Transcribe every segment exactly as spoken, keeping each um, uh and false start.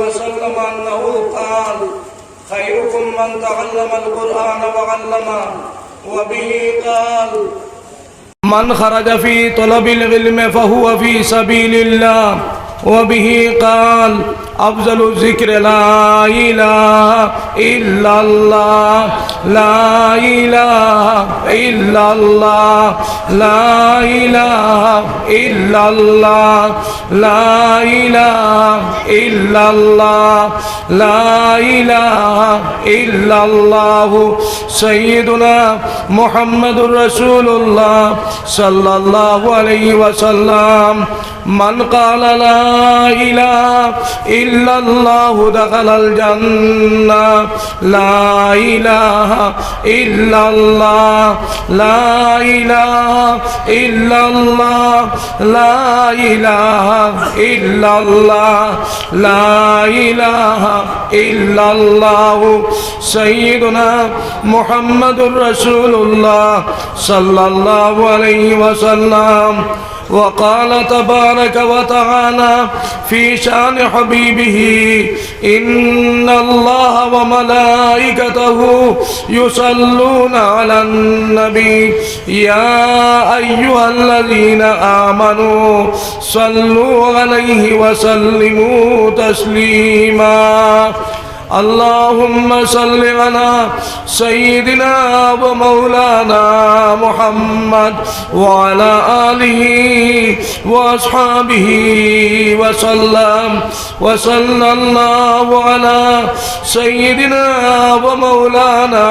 وسلم أنه قال: خيركم من تعلم القرآن وعلمه. وبه قال: من خرج في طلب العلم فهو في سبيل الله. وبه قال: أفضل الذكر لا إله إلا الله، لا إله إلا الله، لا إله إلا الله، لا إله إلا الله، لا إله إلا الله. سيدنا محمد رسول الله صلى الله عليه وسلم. من قال لا إله إلا الله دخل الجنة. لا إله إلا الله، لا إله إلا الله، لا إله إلا الله، لا إله إلا الله. سيدنا محمد رسول الله صلى الله عليه وسلم. وقال تبارك وتعالى في شأن حبيبه: إن الله وملائكته يصلون على النبي، يا أيها الذين آمنوا صلوا عليه وسلموا تسليما. اللهم صل على سيدنا ومولانا محمد وعلى آله وأصحابه وسلم. وصلى الله على سيدنا ومولانا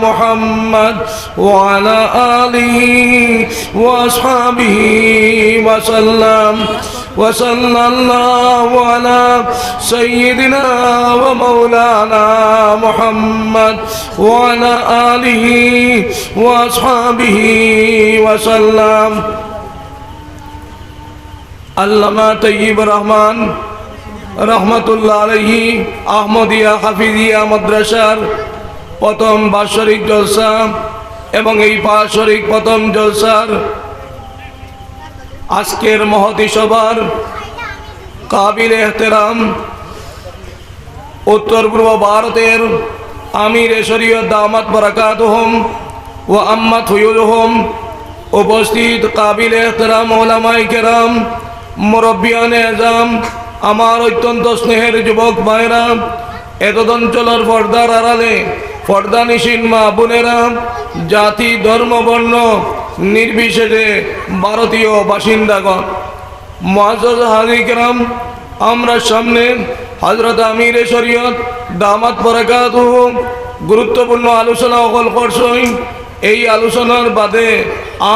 محمد وعلى آله وأصحابه وسلم. وصلى الله على سيدنا ومولانا محمد وعلى آله وأصحابه وسلم. আল্লামা তৈয়ব রহমান রহমতুল্লাহ আলাইহি আহমদিয়া হাফিজিয়া মাদ্রাসার প্রথম বাৎসরিক জলসা এবং এই বাৎসরিক প্রথম জলসার আজকের মহতী সভার কাবিল এহতেরাম উত্তর পূর্ব ভারতের আমিরে শরীয়ত দামাত বারাকাতুহুম ওয়া আম্মাত ফুয়ুজুহুম, উপস্থিত কাবিল এহতেরাম ওলামায়ে কেরাম, মুরব্বিয়ানে এজাম, আমার অত্যন্ত স্নেহের যুবক ভাইরা, এতদ অঞ্চলের পর্দার আড়ালে পর্দানিশীন মা বোনেরা, জাতি, ধর্ম, বর্ণ নির্বিশেষে ভারতীয় বাসিন্দাগণ, মুআজ্জাজ হাজির কেরাম, আমরা সামনে হযরত আমিরে শরীয়ত দামাত বারাকাতুহু গুরুত্বপূর্ণ আলোচনা অকল করছইন। এই আলোচনার বাদে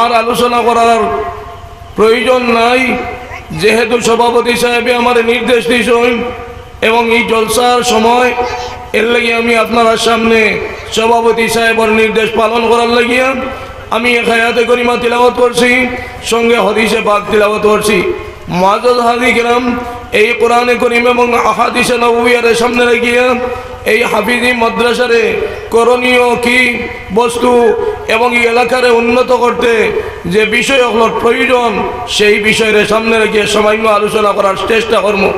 আর আলোচনা করার প্রয়োজন নাই, যেহেতু সভাপতি সাহেবে আমারে নির্দেশ দিছইন এবং এই জলসার সময়, এর লাগি আমি আপনারার সামনে সভাপতি সাহেবর নির্দেশ পালন করার লাগিয়া আমি এক আয়াতে করিমা তিলাওয়াত করছি, সঙ্গে হাদিসে পাক তিলাওয়াত করছি। মুআজ্জাজ হাজির কেরাম, এই কোরআনে করিম এবং আহাদিসে নববিয়ারে সামনে রাখিয়া এই হাফিজি মাদ্রাসারে করণীয় কি বস্তু এবং এই এলাকারে উন্নত করতে যে বিষয় অকলর প্রয়োজন, সেই বিষয়রে সামনে রাখিয়া সামান্য আলোচনা করার চেষ্টা করমু।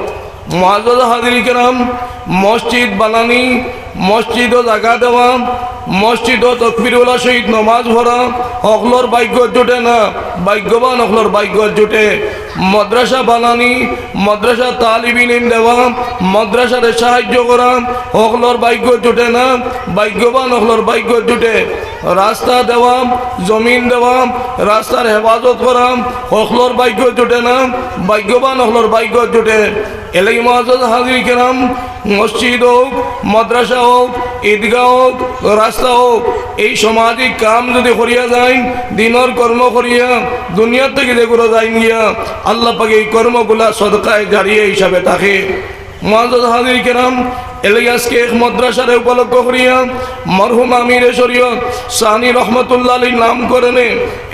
মুআজ্জাজ হাজির কেরাম, মসজিদ বানানি, মসজিদো জাগা দেওয়া, মসজিদো তকবিরুল্লাহ সহিত নমাজ পড়া হকলর ভাগ্যত জুটে না, ভাগ্যবান হকলর ভাগ্যত জুটে। মাদ্রাসা বানানি, মাদ্রাসা তালিব ইলিম দেওয়া, মাদ্রাসারে সাহায্য করা হকলর ভাগ্যত জুটে না, ভাগ্যবান হকলর ভাগ্যত জুটে। রাস্তা দেওয়া, জমিন দেওয়া, রাস্তার হেফাজত করা হকলর ভাগ্যত জুটে না, ভাগ্যবান হকলর ভাগ্যত জুটে। এর লাগি মুআজ্জাজ হাজির কেরাম, মসজিদ অউক, মাদ্রাসা অউক, ঈদগাহ অউক, রাস্তা অউক, এই সামাজিক কাম যুদি করিয়া যাইন, দিনর কর্ম করিয়া, দুনিয়ার থাকি যেগুলা যাইন গিয়া, আল্লাহ পাকে এই কর্মগুলা সদকায়ে জারিয়া হিসাবে থাকে। মুআজ্জাজ হাজির কেরাম, এর লাগি আজকে এক মাদ্রাসারে উপলক্ষ করিয়া মরহুম আমিরে শরীয়ত সানি রহমতুল্লাহ আলাইহির নাম করেনে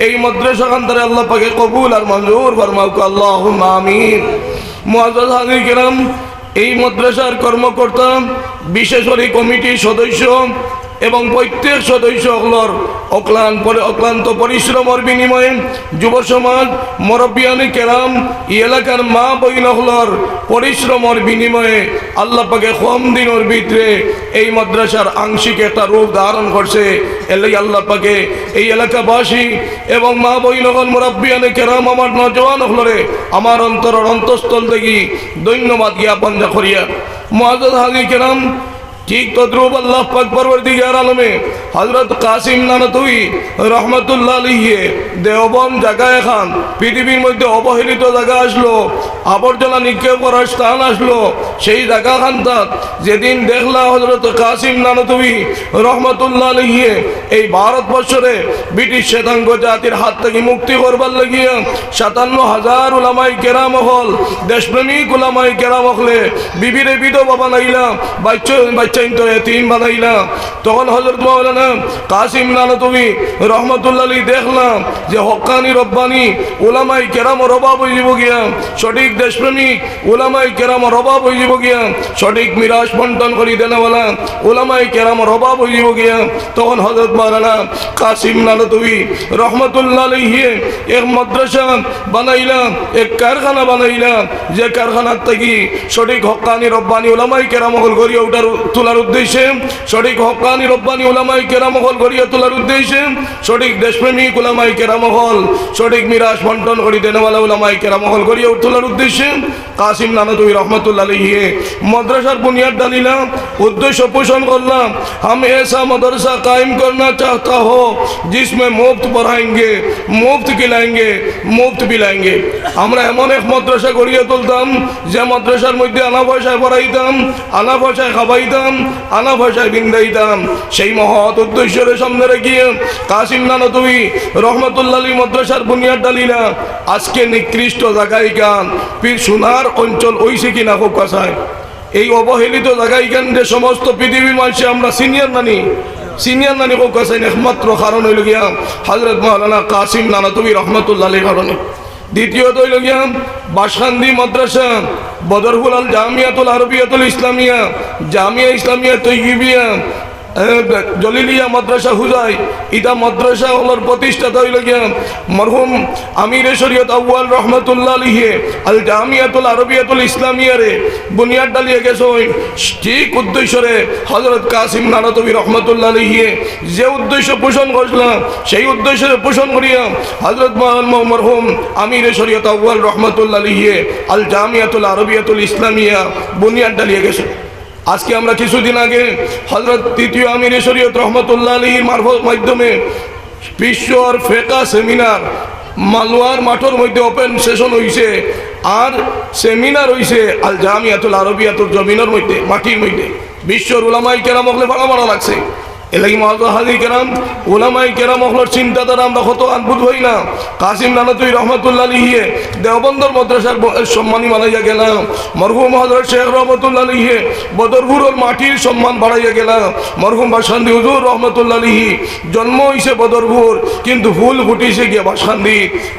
এই মাদ্রাসা খানতারে আল্লাহ পাকে কবুল আর মঞ্জুর ফরমাউক, আল্লাহুম্মা আমিন। মুআজ্জাজ হাজির কেরাম, এই মাদ্রাসার কর্মকর্তা, বিশেষ করি কমিটির সদস্য এবং প্রত্যেক সদস্য হকলর অক্লান্ত পরি-, অক্লান্ত পরিশ্রমর বিনিময়ে যুব সমাজ, মুরব্বিয়ানে কেরাম, ই এলাকার মা বইন অকলর পরিশ্রমর বিনিময়ে আল্লাহ পাকে কম দিনর ভিতরে এই মাদ্রাসার আংশিক একটা রূপ ধারণ করছে। এর লাগি আল্লাহ পাকে এই এলাকাবাসী এবং মা বইন অকল, মুরব্বিয়ানে কেরাম, আমার নওজোয়ান অকলরে আমার অন্তরর অন্তঃস্থল থাকি ধন্যবাদ জ্ঞাপন যা করিয়া। মুআজ্জাজ হাজির কেরাম, ঠিক তদ্রূপ আল্লাহ পাক পরওয়ারদিগার আলমে হযরত কাসিম নানতুই রহমতুল্লাহ আলাইহি দেওবন্দ জাগা এখান পৃথিবীর মধ্যে অবহেলিত জাগা আসলো, আবর্জনা নিক্ষেপ করার স্থান আসলো, সেই জাগা খান্তাত যেদিন দেখলা হযরত কাসিম নানতুই রহমতুল্লাহ আলাইহি এই ভারতবর্ষরে ব্রিটিশ শ্বেতাঙ্গ জাতির হাত থাকি মুক্তি করবার লাগিয়া সাতান্ন হাজার উলামায়ে কেরাম অকল, দেশপ্রেমিক উলামায়ে কেরাম অকলে বিবিরে বিধবা বানাইলা, বাচ্চা, বাচ্চাইন্তরে এতিম বানাইলা। তখন হযরত মাওলানা কাসিম নানতুই রহমতুল্লাহ আলাইহি দেখলা যে হক্কানি রব্বানি উলামায়ে কেরামর অভাব অইযিবো গিয়া, সঠিক দেশপ্রেমিক উলামায়ে কেরামর অভাব অইযিবো গিয়া, সঠিক মিরাজ বন্টন করি দেনেওয়ালা উলামায়ে কেরামর অভাব অইযিবো গিয়া। তখন হযরত মাওলানা কাসিম নানতুই রহমতুল্লাহ আলাইহি এক মাদ্রাসা বানাইলা, এক কারখানা বানাইলা, যে কারখানার থাকি সঠিক হক্কানি রব্বানি উলামায়ে কেরাম অকল গড়িয়া উঠার, তুলার উদ্দেশ্যে, সঠিক হক্কানি রব্বানি উলামায়ে কেরাম অকল গড়িয়া তুলার উদ্দেশ্যে, সঠিক দেশপ্রেমিক উলামায়ে কেরাম অকল, সঠিক মিরাজ বন্টন করি দেনেওয়ালা উলামায়ে কেরাম অকল গড়িয়া তুলার উদ্দেশ্যে কাসিম নানতুই রহমতুল্লাহ আলাইহি মাদ্রাসার বুনিয়াদ ডালিলা, উদ্দেশ্য পোষণ করলা, "हम ऐसा मदरसा कायम करना चाहता हो जिसमें मुफ्त पढ़ाएंगे, मुफ्त खिलाएंगे, मुफ्त पिलाएंगे।" আমরা এমন এক মাদ্রাসা গড়িয়া তুলতাম, যে মাদ্রাসার মধ্যে আনা পয়সায় পড়াইতাম, আনা পয়সায় খাবাইতাম, আনা পয়সায় বিন্দাইতাম। সেই মহৎ উদ্দেশ্যরে সামনে রাখিয়া কাসিম নানতুই রহমতুল্লাহ আলাইহি মাদ্রাসার বুনিয়াদ ডালিলা। আজকে নিকৃষ্ট জাগা ইখান পীর সোনার অঞ্চল অইছে কিনা কউক্কা চাই। এই অবহেলিত জাগা ইখান যে সমস্ত পৃথিবীর মানষে আমরা চিনিয়ার নানি, চিনিয়ার নানি কউক্কা চাই, একমাত্র কারণ অইলো গিয়া হযরত মাওলানা কাসিম নানতুই রহমতুল্লাহ আলাইহির কারণে। দ্বিতীয়ত অইলো গিয়া বাঁশকান্দি মাদ্রাসা, বদরপুর আল জামিয়াতুল আরবিয়াতুল ইসলামিয়া, জামিয়া ইসলামিয়া তৈয়িবিয়া, এ, জলিলিয়া মাদ্রাসা হুজাই, ইতা মাদ্রাসা অকলর প্রতিষ্ঠাতা অইলো গিয়া মরহুম আমিরে শরীয়ত আউয়াল রহমতুল্লাহ আলাইহি আল জামিয়াতুল আরবিয়াতুল ইসলামিয়ারে বুনিয়াদ ডালিয়া গেছইন। ঠিক উদ্দেশ্যরে হযরত কাসিম নানতুই রহমতুল্লাহ আলাইহি যে উদ্দেশ্য পোষণ করছিলা, সেই উদ্দেশ্যরে পোষণ করিয়া হযরত মা-, মা-, মরহুম আমিরে শরীয়ত আউয়াল রহমতুল্লাহ আলাইহি আল জামিয়াতুল আরবিয়াতুল ইসলামিয়া বুনিয়াদ ডালিয়া গেছইন। আজকে আমরা কিছুদিন আগে হযরত তৃতীয় আমিরে শরীয়ত রহমতুল্লাহ আলাইহির মারফত, মাধ্যমে বিশ্বর ফেকা সেমিনার মালোয়ার মাঠর মধ্যে ওপেন সেশন অইছে, আর সেমিনার অইছে আল জামিয়াতুল আরবিয়াতুর জমিনর মধ্যে, মাটির মধ্যে। বিশ্বর উলামায়ে কেরাম অকলে ফাড়া মারা লাগছে। এর লাগি মুআজ্জাজ হাজির কেরাম, উলামায়ে কেরাম অকলর চিন্তাধারা আমরা কত অদ্ভুত অই না। কাসিম নানতুই রহমতুল্লাহ আলাইহি দেওবন্দর মাদ্রাসার ব-, সম্মানী বানাইয়া গেলা। মরহুম হযরত শেখ রহমতুল্লাহ আলাইহি বদরপুরর মাটির সম্মান বাড়াইয়া গেলা। মরহুম বাঁশকান্দি হুজুর রহমতুল্লাহ আলাইহি জন্ম অইছে বদরপুর, কিন্তু ফুল ফুটিছে গিয়া বাঁশকান্দি।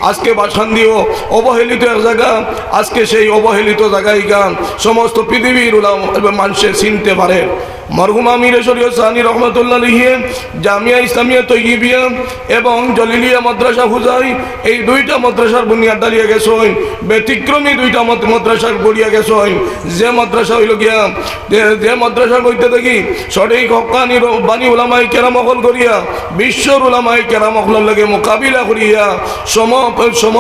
আজকে বাঁশকান্দিও অবহেলিত এক জাগা। আজকে সেই অবহেলিত জাগা ইখান সমস্ত পৃথিবীর উলামা এবং মানষে চিনতে পারে। মরহুম আমিরে শরীয়ত সানি রহমতুল্লাহ আলাইহি জামিয়া ইসলামিয়া তৈয়িবিয়া এবং জলিলিয়া মাদ্রাসা হুজাই, এই দুইটা মাদ্রাসার বুনিয়াদ ডালিয়া গেছইন, ব্যতিক্রমী দুইটা মত-, মাদ্রাসা গড়িয়া গেছইন। যে মাদ্রাসা অইলো গিয়া, যে, যে মাদ্রাসার মধ্যে থাকি সঠিক হক্কানি রব্বানি উলামায়ে কেরাম অকল গড়িয়া বিশ্বর উলামায়ে কেরাম অকলর লগে মোকাবিলা করিয়া সম-, সম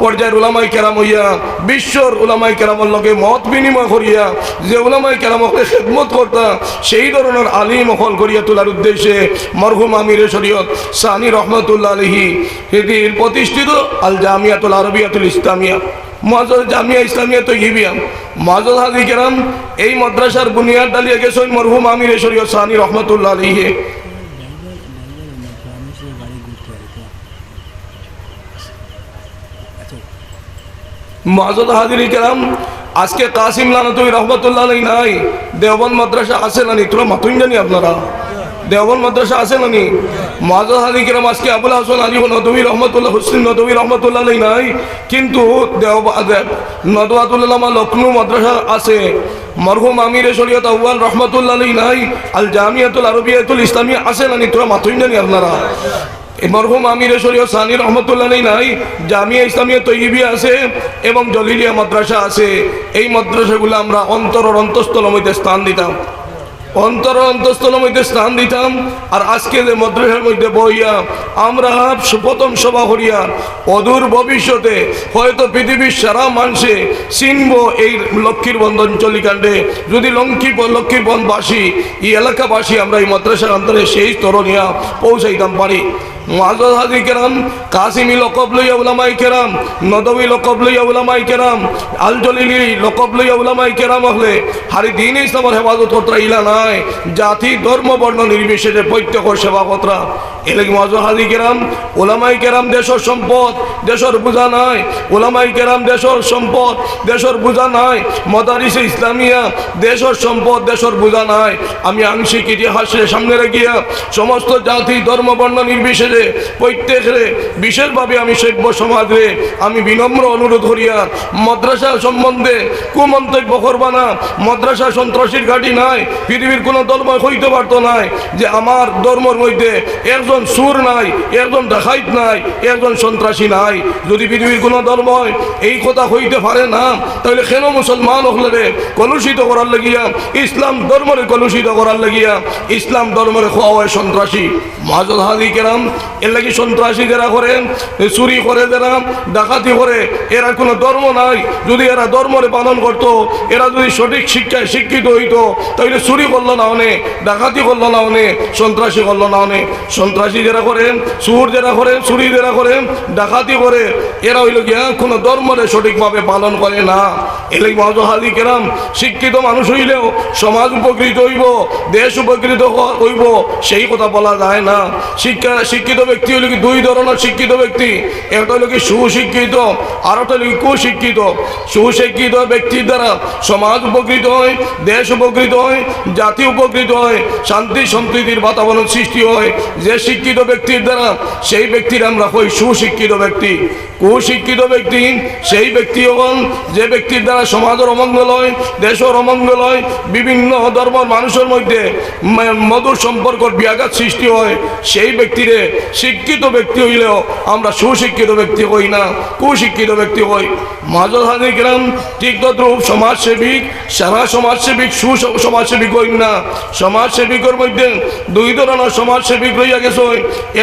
পর্যায়ের উলামায়ে কেরাম অইয়া বিশ্বর উলামায়ে কেরামর লগে মত বিনিময় করিয়া যে উলামায়ে কেরাম অকলে খেদমত করতা, সেই ধরনর আলিম অকল গড়িয়া তুলার উদ্দেশ্যে মরহুম আমিরে শরীয়ত সানি রহমতুল্লাহ আলাইহি হিদির প্রতিষ্ঠিত আল জামিয়াতুল আরবিয়াতুল ইসলামিয়া, মুআজ্জাজ জামিয়া ইসলামিয়া তৈয়িবিয়া, মুআজ্জাজ হাজির কেরাম, এই মাদ্রাসার বুনিয়াদ ডালিয়া গেছইন মরহুম আমিরে শরীয়ত সানি রহমতুল্লাহ আলাইহি। মুআজ্জাজ হাজির কেরাম, আজকে কাসিম নানতুই রহমতুল্লাহ আলাইহি নাই, দেওবন্দ মাদ্রাসা আছে না নি? তোরা মাতুন জানি আপনারা। দেওবন্দ মাদ্রাসা আছে না নি? মুআজ্জাজ হাজির কেরাম, আজকে আবুল হাসান আলী নদভী রহমতুল্লাহ, হুসনি নদভী রহমতুল্লাহ আলাইহি নাই, কিন্তু দেওবা-, দে-, নদওয়াতুল উলামা লখনউ মাদ্রাসা আছে। মরহুম আমিরে শরীয়ত আউয়াল রহমতুল্লাহ আলাইহি নাই, আল জামিয়াতুল আরবিয়াতুল ইসলামিয়া আছে না নি? তোরা মাতইন না নি আপনারা? এই মরহুম আমিরে শরীয়ত সানি রহমতুল্লাহ আলাইহি নাই, জামিয়া ইসলামিয়া তৈয়বিয়া আছে এবং জলিলিয়া মাদ্রাসা আছে। এই মাদ্রাসাগুলো আমরা অন্তরর অন্তঃস্থল মধ্যে স্থান দিতাম, অন্তরর অন্তঃস্থল মধ্যে স্থান দিতাম। আর আজকে যে মাদ্রাসার মধ্যে বইয়া আমরা প্রথম সভা করিয়া অদূর ভবিষ্যতে হয়তো পৃথিবীর সারা মানুষে চিনবো এই লক্ষ্মীরবন্দ অঞ্চলিকাণ্ডে। যদি লক্ষ্মী-, লক্ষ্মীরবন্দবাসী, এই এলাকাবাসী আমরা এই মাদ্রাসার অন্তরে সেই স্তর নিয়া পৌঁছাইতাম পারি। মুআজ্জাজ হাজির কেরাম, কাসিমি লকব লইয়া উলামায়ে কেরাম, নদভী লকব লইয়া উলামায়ে কেরাম, আল জলিলি লকব লইয়া উলামায়ে কেরাম অকলে হারি দ্বীনে ইসলামর হেফাজত করতরা ইলা নায়, জাতি ধর্ম বর্ণ নির্বিশেষে প্রত্যেকর সেবা করতরা। এরলাগি মুআজ্জাজ হাজির কেরাম, উলামায়ে কেরাম দেশর সম্পদ, দেশর বুঝা নায়। উলামায়ে কেরাম দেশর সম্পদ, দেশর বুঝা নায়। মদারিসে ইসলামিয়া দেশর সম্পদ, দেশর বুঝা নায়। আমি আংশিক ইতিহাসরে সামনে রাখিয়া সমস্ত জাতি, ধর্ম, বর্ণ নির্বিশেষে প্রত্যেকরে বিশেষভাবে আমি সভ্য সমাজরে আমি বিনম্র অনুরোধ করিয়ার, মাদ্রাসা সম্বন্ধে কুমন্তব্য করবা না। মাদ্রাসা সন্ত্রাসীর ঘাঁটি নায়, পৃথিবীর কোনো ধর্ম হইতে পারতো নায় যে আমার ধর্মর মধ্যে একজন চুর নাই, একজন ডাকাইত নাই, একজন সন্ত্রাসী নাই। যদি পৃথিবীর কোনো ধর্ম এই কথা হইতে পারে না, তাহলে কেন মুসলমান অকলরে কলুষিত করার লাগিয়া, ইসলাম ধর্মরে কলুষিত করার লাগিয়া ইসলাম ধর্মরে কওয়া হয় সন্ত্রাসী? মুআজ্জাজ হাজির কেরাম, এরলাগি সন্ত্রাসী যেরা করে, চুরি করে যেরা, ডাকাতি করে, এরার কোনো ধর্ম নাই। যদি এরা ধর্মরে পালন করতো, এরা যদি সঠিক শিক্ষায় শিক্ষিত হইতো, তাহলে চুরি করলো না অনে, ডাকাতি করলো না অনে, সন্ত্রাসী করলো না অনে। সন্ত্রাসী যেরা করে, চুর যেরা করে, চুরি যেরা করে, ডাকাতি করে, এরা অইলো গিয়া কোনো ধর্মরে সঠিকভাবে পালন করে না। এরলাগি মুআজ্জাজ হাজির কেরাম, শিক্ষিত মানুষ হইলেও সমাজ উপকৃত হইবো, দেশ উপকৃত হ-, হইবো, সেই কথা বলা যায় না। শিক্ষা, শিক্ষিত ব্যক্তি অইলো কি দুই ধরনর শিক্ষিত ব্যক্তি, একটা অইলো কি সুশিক্ষিত, আর একটা অইলো কি কুশিক্ষিত। সুশিক্ষিত ব্যক্তির দ্বারা সমাজ উপকৃত হয়, দেশ উপকৃত হয়, জাতি উপকৃত হয়, শান্তি সম্প্রীতির বাতাবরণ সৃষ্টি হয়। যে শিক্ষিত ব্যক্তির দ্বারা, সেই ব্যক্তিরে আমরা কই সুশিক্ষিত ব্যক্তি। কুশিক্ষিত ব্যক্তি সেই ব্যক্তি অকল, যে ব্যক্তির দ্বারা সমাজর অমঙ্গল হয়, দেশর অমঙ্গল হয়, বিভিন্ন ধর্মর মানুষর মধ্যে ম-, মধুর সম্পর্কর ব্যাঘাত সৃষ্টি হয়, সেই ব্যক্তিরে শিক্ষিত ব্যক্তি হইলেও আমরা সুশিক্ষিত ব্যক্তি হই না, কুশিক্ষিত ব্যক্তি হই। মুআজ্জাজ হাজির কেরাম, ঠিক তদ্রূপ সমাজসেবিক, সারা সমাজসেবিক, সুস-, সমাজসেবিক হই না। সমাজসেবিকর মধ্যে দুই ধরনর সমাজসেবিক রইয়া গেছে।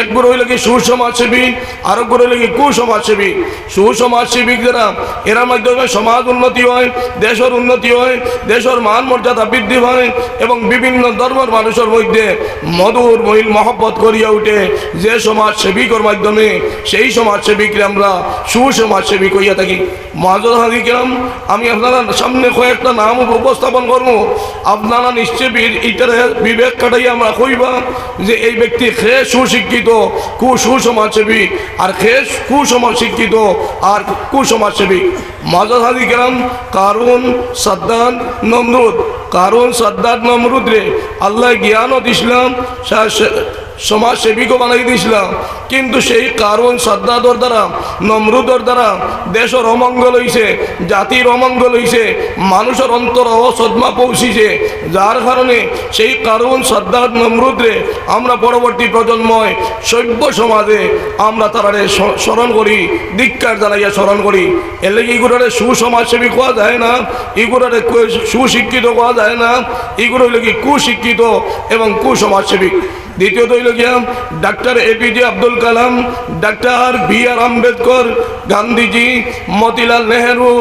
এক গুরু হইল কি সুসমাজসেবী, আরো করে লাগি কুসমাজসেবী। সুসমাজসেবী যারা, এরার মাধ্যমে সমাজ উন্নতি হয়, দেশর উন্নতি হয়, দেশর মান মর্যাদা বৃদ্ধি হয় এবং বিভিন্ন ধর্মর মানুষর মধ্যে মধুর মিল মহব্বত গড়িয়া উঠে। যে সমাজসেবিকর মাধ্যমে, সেই সমাজসেবিকরে আমরা সুসমাজসেবী কইয়া থাকি। মুআজ্জাজ হাজির কেরাম, আমি আপনারার সামনে কয়েকটা নাম উপ-, উপস্থাপন করমু। আপনারা নিশ্চয় বি-, ইটারে বিবেক খাটাইয়া আমরা কইবা যে এই ব্যক্তি কে সুশিক্ষিত, কু-, সুসমাজসেবী, আর কে কুসমাজ শিক্ষিত আর কুসমাজসেবী। মুআজ্জাজ হাজির কেরাম, কারুন, সাদ্দাদ, নমরুদ। কারুন, সাদ্দাদ, নমরুদরে আল্লায় জ্ঞানও দিছলা, সা-, সে-, সমাজসেবিকও বানাই দিছলা, কিন্তু সেই কারুন সাদ্দাদর দ্বারা, নমরুদর দ্বারা দেশর অমঙ্গল হইছে, জাতির অমঙ্গল হইছে, মানুষর অন্তরও সদমা পৌঁছিছে, যার কারণে সেই কারুন সাদ্দাদ নমরুদরে আমরা পরবর্তী প্রজন্ময় সভ্য সমাজে আমরা তারারে স-, স্মরণ করি, ধিক্কার জানাইয়া স্মরণ করি। এর লাগি ইগুরারে সুসমাজসেবী কওয়া যায় না, ইগুরারে কু-, সুশিক্ষিত কওয়া যায় না, ইগুরা হইল কি কুশিক্ষিত এবং কুসমাজসেবী। দ্বিতীয়ত হইল গিয়া doctor A P J Abdul Kalam, doctor B R Ambedkar, Gandhiji, Motilal Nehru,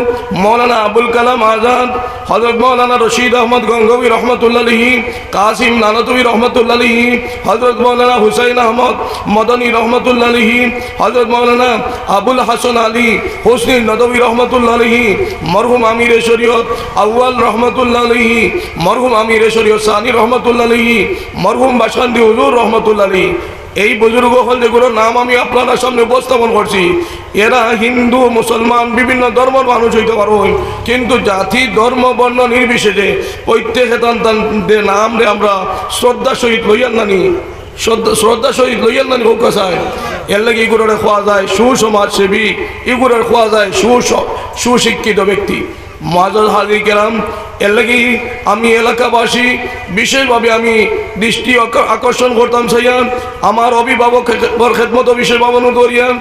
Maulana Abul Kalam Azad, হযরত মৌলানা রশিদ আহমদ গঙ্গোহী রহমতুল্লাহ আলাইহি, কাসিম নানতবী রহমতুল্লাহ আলাইহি, হযরত মৌলানা হুসাইন আহমদ মদনী রহমতুল্লাহ আলাইহি, হযরত মৌলানা আবুল হাসান আলী হুসনি নদভী রহমতুল্লাহ আলাইহি, মরহুম আমিরে শরীয়ত আউয়াল রহমতুল্লাহ আলাইহি, মরহুম আমিরে শরীয়ত সানি রহমতুল্লাহ আলাইহি, মরহুম বাসকান্দি হুজুর রহমতুল্লাহ আলাইহি। এই বুজুর্গ অকল যেগুলোর নাম আমি আপনারার সামনে উপস্থাপন করছি, এরা হিন্দু, মুসলমান, বিভিন্ন ধর্মর মানুষ অইতে পারইন, কিন্তু জাতি, ধর্ম, বর্ণ নির্বিশেষে প্রত্যেকে তান তান দে নামরে আমরা শ্রদ্ধার সহিত লইয়ার নানি, শ্রদ্ধা, শ্রদ্ধার সহিত লইয়ার নানি, কউক্কা চাই। এরলাগি ইগুলোরে কওয়া যায় সুসমাজসেবী, ইগুলোরে কওয়া যায় সুস-, সুশিক্ষিত ব্যক্তি। মুআজ্জাজ হাজির কেরাম, এরলাগি আমি এলাকাবাসী বিশেষভাবে আমি দৃষ্টি আক-, আকর্ষণ করতাম চাইয়ার, আমার অভিভাবকর খেদমতো বিশেষভাবে অনুরোধ করিয়ার।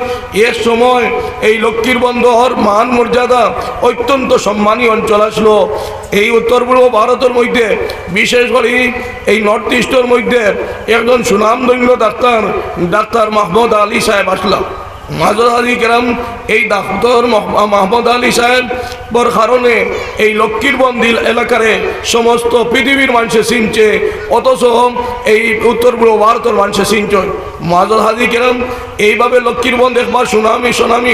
এক সময় এই লক্ষ্মীর বন্দর মান মর্যাদা অত্যন্ত সম্মানী অঞ্চল আছলো। এই উত্তর পূর্ব ভারতর মধ্যে, বিশেষ করি এই নর্থ ইস্টর মধ্যে একজন সুনামধন্য ডাক্তার, ডাক্তার মাহমুদ আলী সাহেব আছলা। মুআজ্জাজ হাজির কেরাম, এই ডাক্তার মহ-, মাহমুদ আলী সাহেবর কারণে এই লক্ষ্মীর বন্দিল এলাকারে সমস্ত পৃথিবীর মানষে চিনছে, অথচ এই উত্তর পূর্ব ভারতর মানষে চিনছে। মুআজ্জাজ হাজির কেরাম, এইভাবে লক্ষ্মীর বন্দ একবার সুনামি, সুনামি